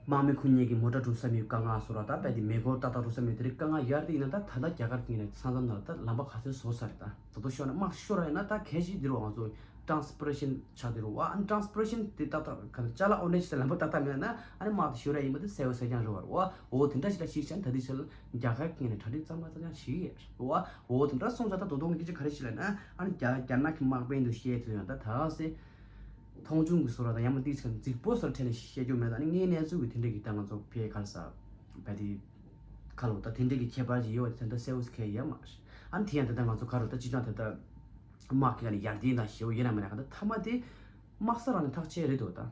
དམག་མི་ཁུར་མཁན་གྱི་མོ་ཊ་འགྲོ་ས་མེད་དཀའ་ངལ་བཟོ་ར་ད་རྦད་དེ་མེ་འཁོར་ཏག་ཏག་འགྲོ་ས་མེད་དེ་རིགས་དཀའ་ངལ་ཡོད་རེད། ཡིན་ན་ད་ད་ལྟ་རྒྱ་གར་གྱི་ངོས་ནས་ས་མཚམས་ནང་ལ་ད་ལམ་པ་ག་ཚོད་བཟོ་ཚར་རེད་ད། ད་དུང་ཤོར་ན་དམག་ཤོར་ར་ཡིན་ན་ད་གལ་ཆེ་འདི་རུ་ང་ཚོ་ཊ་རན་སི་པོར་ཊེ་ཤན་ཆགས་འདི་རུ་བ། ཨ་ནི་ཊ་རན་སི་པོར་ཊེ་ཤན་དེ་ཏག་ཏག་ག་ལ་ཅ་ལག་ཨོ་ནེ་ཅི་ལམ་པ་ཏག་ཏག་མེད་ན་ཨ་ནི་དམག་དེ་ཤོར་ར་ཡིན་པ་དེ་གསལ་པོ་གསལ་རྐྱང་རེད་བ། འོ་དེ་འདྲ་ཞིག་ལ་གཞིགས་བྱས་ན་ད་དུང་ཤར་རྒྱ་གར་གྱི་ངོས་ནས་གྲ་སྒྲིག་ཙམ་མ་ཙམ་ཡང་བྱེད་ཀྱི་ཡོད་རེད་བ། འོ་དེ་འདྲ་སོང་ཙང་ད་དོ་དོ་ངས་སྐད་ཆ་ག་རེ་ཞིག་ལབ་ན་ཨ་ནི་རྒྱ་རྒྱ་ནག་གི་དམག་དཔོན་དུ་བཤད་ཚུལ་ཡང་ད་ད་ག་སེ། མཐོང་ཆུང་གི་བཟོ་འདྲ་དང་ཡང་མ་ཏིས་ཁ་རྫིག་པོ་སོར་ཁྲལ་ནས་བཤད་རྒྱུ་མེད། ད་ནི་ངའི་གནས་ཚུལ་གྱི་དེ་འདྲ་གི་ད་ང་ཚོ་ཕའི་ག་རེ་ཟ་བས་དེ་ཁ་ལོ་ད་དེ་འདྲ་གི་ཁྱད་པར་ཅིག་ཡོད་པ་དེ་ད་གསལ་བོ་ཁེལ་ཡོད་མ་རེད། ཨ་ནི་དེ་ཡང་ད་ལྟ་ང་ཚོ་ག་རེ་ད་སྤྱི་བཏང་ད་ལྟ་དམག་གི་ཨ་ནི་ཡར་ལྡན་དང་ཞེ་པོ་ཡོད་ན་མེད་ན་ག་ད་མཐའ་མ་དེ་དམག་ས་རང་ནས་ཐག་བཅད་རེད་འདུག་ད།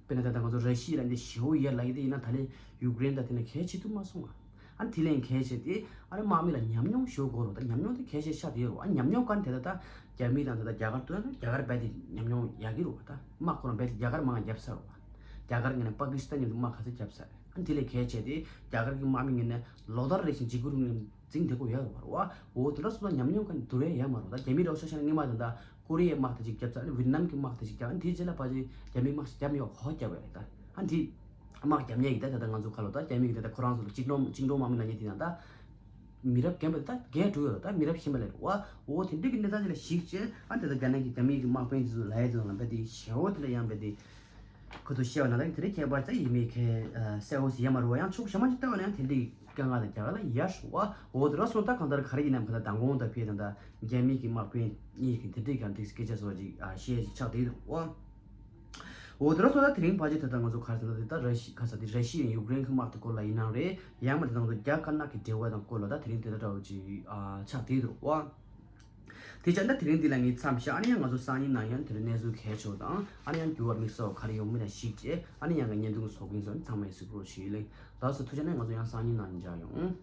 དཔེར་ན་ད་ལྟ་ང་ཚོ་ར་ཤི་ཡ་ལ་འདི་ཞེ་པོ་ཡར་ལ་ཡི་དེ་ཡིན་ན་ད་ལན་ཡུཀ་རེན་དང་དེ་ནས་གལ་ཆེ་ཐུབ་མ་སོང་ང་། ཨ་ནི་དེ་ལས་གལ་ཆེ་དེ་ཨ་ནི་དམག་མི་ལ་ཉམས་མྱོང་ཞུ་དགོས་རོགས། ད་ཉམས་མྱོང་དེ་གལ་ཆེ་ཤ་དེ་རོགས། ཨ་ཉམས་མྱོང་ག་ནི་དེ་ད་ད་རྒྱ་མི་དང་དེ་ད་རྒྱ་གར་དུ་ཡང་རྒྱ་གར་རྦད་དེ་ཉམས་མྱོང་ཡག་གི་རོགས། ད་དམག་ཁོ་རང་རྦད་དེ་རྒྱ་གར་མང་བརྒྱབ་ས་རོགས། རྒྱ་གར་ངས་ནས་པ་ཀི་སི་ཐན་ཉིད་དུ་དམག་ག་ཚོད་བརྒྱབ་ས་རེད། ཨ་ནི་དེ་ལས་གལ་ཆེ་དེ་རྒྱ་གར་གི་དམག་མི་ངས་ནས་ལོ་ལྟར་རེ་བཞིན་འཇིགས་སྐུལ་རིང་ལ་འཛིང་བདེ་པོ་ཡོད་རེད་བ། འོ་དེ་འདྲ་སོང་ན་ཉམས་མྱོང་ག་ནི་དུ་རེ་ཡོད་མ་རོགས། ད་རྒྱ་མི་རོགས་ཤ་ཤ་ནས་སྔོན་མ་དེ་ད་ཀོ་རི་ཡའི་དམག་དེ་ཅིག་བརྒྱབ་ས་རེད། ཝེད་ནམ་གི་དམག་དེ་ཅིག་བརྒྱབ། ཨ་ནི་དེའི་རྗེས་ལ་ཕལ་ཆེར་རྒྱ་མིའི་དམག་ཞིག་བརྒྱབ་མེད་པ་གོ་བརྒྱབ་ཡོད་རེད་ད། ཨ་ནི་དེ་དམག་རྒྱབ་མཁན་གྱི་ད་ད་ལྟ་ང་ཚོ་ཁ་ལོ་ད་རྒྱ་མི་གི་ད་ད་ཁོ་རང་ཚོ་ལ་ཅིག་ཀྲོང་ཅིག་ཀྲོང་དམག་མི་ལ་ཉེ་དེ་ན་ད་མི་རབས་རྒན་པ་ད་རྒན་འགྲོ་ཡོད་རེད། ད་མི་རབས་ཤིན་པ་ལས་རེད་བ། འོ་དེ་འདྲ་གི་གནས་སྟངས་དེ་ལ་གཞིགས་བྱས་ཨ་ནི་ད་ད་རྒྱ་ནག་གི་རྒྱ་མི་གི་དམག་དཔོན་དེ་ཚོ་ལ་ཡ་ཚོ་ལ་འབད་དེ་ཞེ་པོ་དེ་ལ་ཡང་འབད་དེ་ཁོ་ཚོ་བཤད་པ་ན་ད་དེ་རེད། ཁྱད་པར་ད་ཡིན་མིན་གལ་གསལ་པོ་ཞིག་ཡོད་མ་རེད་བ། ཡང་ཕྱོགས་གཞན་མ་ཞིག་ལྟ་བ་ན་ཡང་དེ་འདྲ་གི་དཀའ་ངལ་དང་རྒྱ་གར་ལ་ཡ་ཧྲུ་བ། འོ་དེ་འདྲ་སོང་ད་གང་ལྟར་ག་རེ་ཡིན་ནམ་ག་ད་མདང་དགོང་ད་ཕེ་ད་ད་རྒྱ་མི་གི་དམག་དཔོན་གཉིས་ཀྱི་དེ་འདྲ་གི་ཡང་དེ་སྐད་ཆ་བཟོ་ཅིག་བཤད་ཅིག་ཆགས་བསྡད་འདུག་བ། འོ་དེ་འདྲ་སོང་ད་དེ་རིང་ཕལ་ཆེར་ད་ལྟ་ང་ཚོ་ག་རེ་ཟེར་ན་དེ་ད་ར་ཤི་ག་ས་དེ་ར་ཤི་ཡའི་ཡུཀ་རེན་གྱི་དམག་དེ་སྐོར་ལ་ཡིན་ནའང་རེད། ཡང་མ་དེ་ང་ཚོ་རྒྱ་དཀར་ནག་གི་འབྲེལ་བ་དང་སྐོར་ལ་ད་དེ་རིང་དེ་འདྲ་འདྲ་བོ་ཅིག་ཆགས་བསྡད་འདུག་བ། དེ་བྱས་ན་དེ་རིང་འདི་ལ་ངས་མཚམས་བཞག་ཨ་ནི་ཡང་ང་ཚོ་སང་ཉིན་ནང་ཡང་དེ་རིང་གནས་ཚུལ་གལ་ཆེ་བ་དང་ཨ་ནི་ཡང་འགྱུར་བ་དམིགས་བསལ་བ་ག་རེ་ཡོང་མིན་ལ་གཞིགས་བྱས་ཨ་ནི་ཡང་གི་བརྙན་ཐུང་བཟོ་གིན་སོང་། ཚང་མ་ཡི་གཟིགས་རོགས་ཞུ་ཡི་ལེ། ལགས་སོ། ཐུགས་རྗེ་ཆེ། ང་ཚོ་ཡང་སང་ཉིན་ནང་མཇལ་ཡོང་།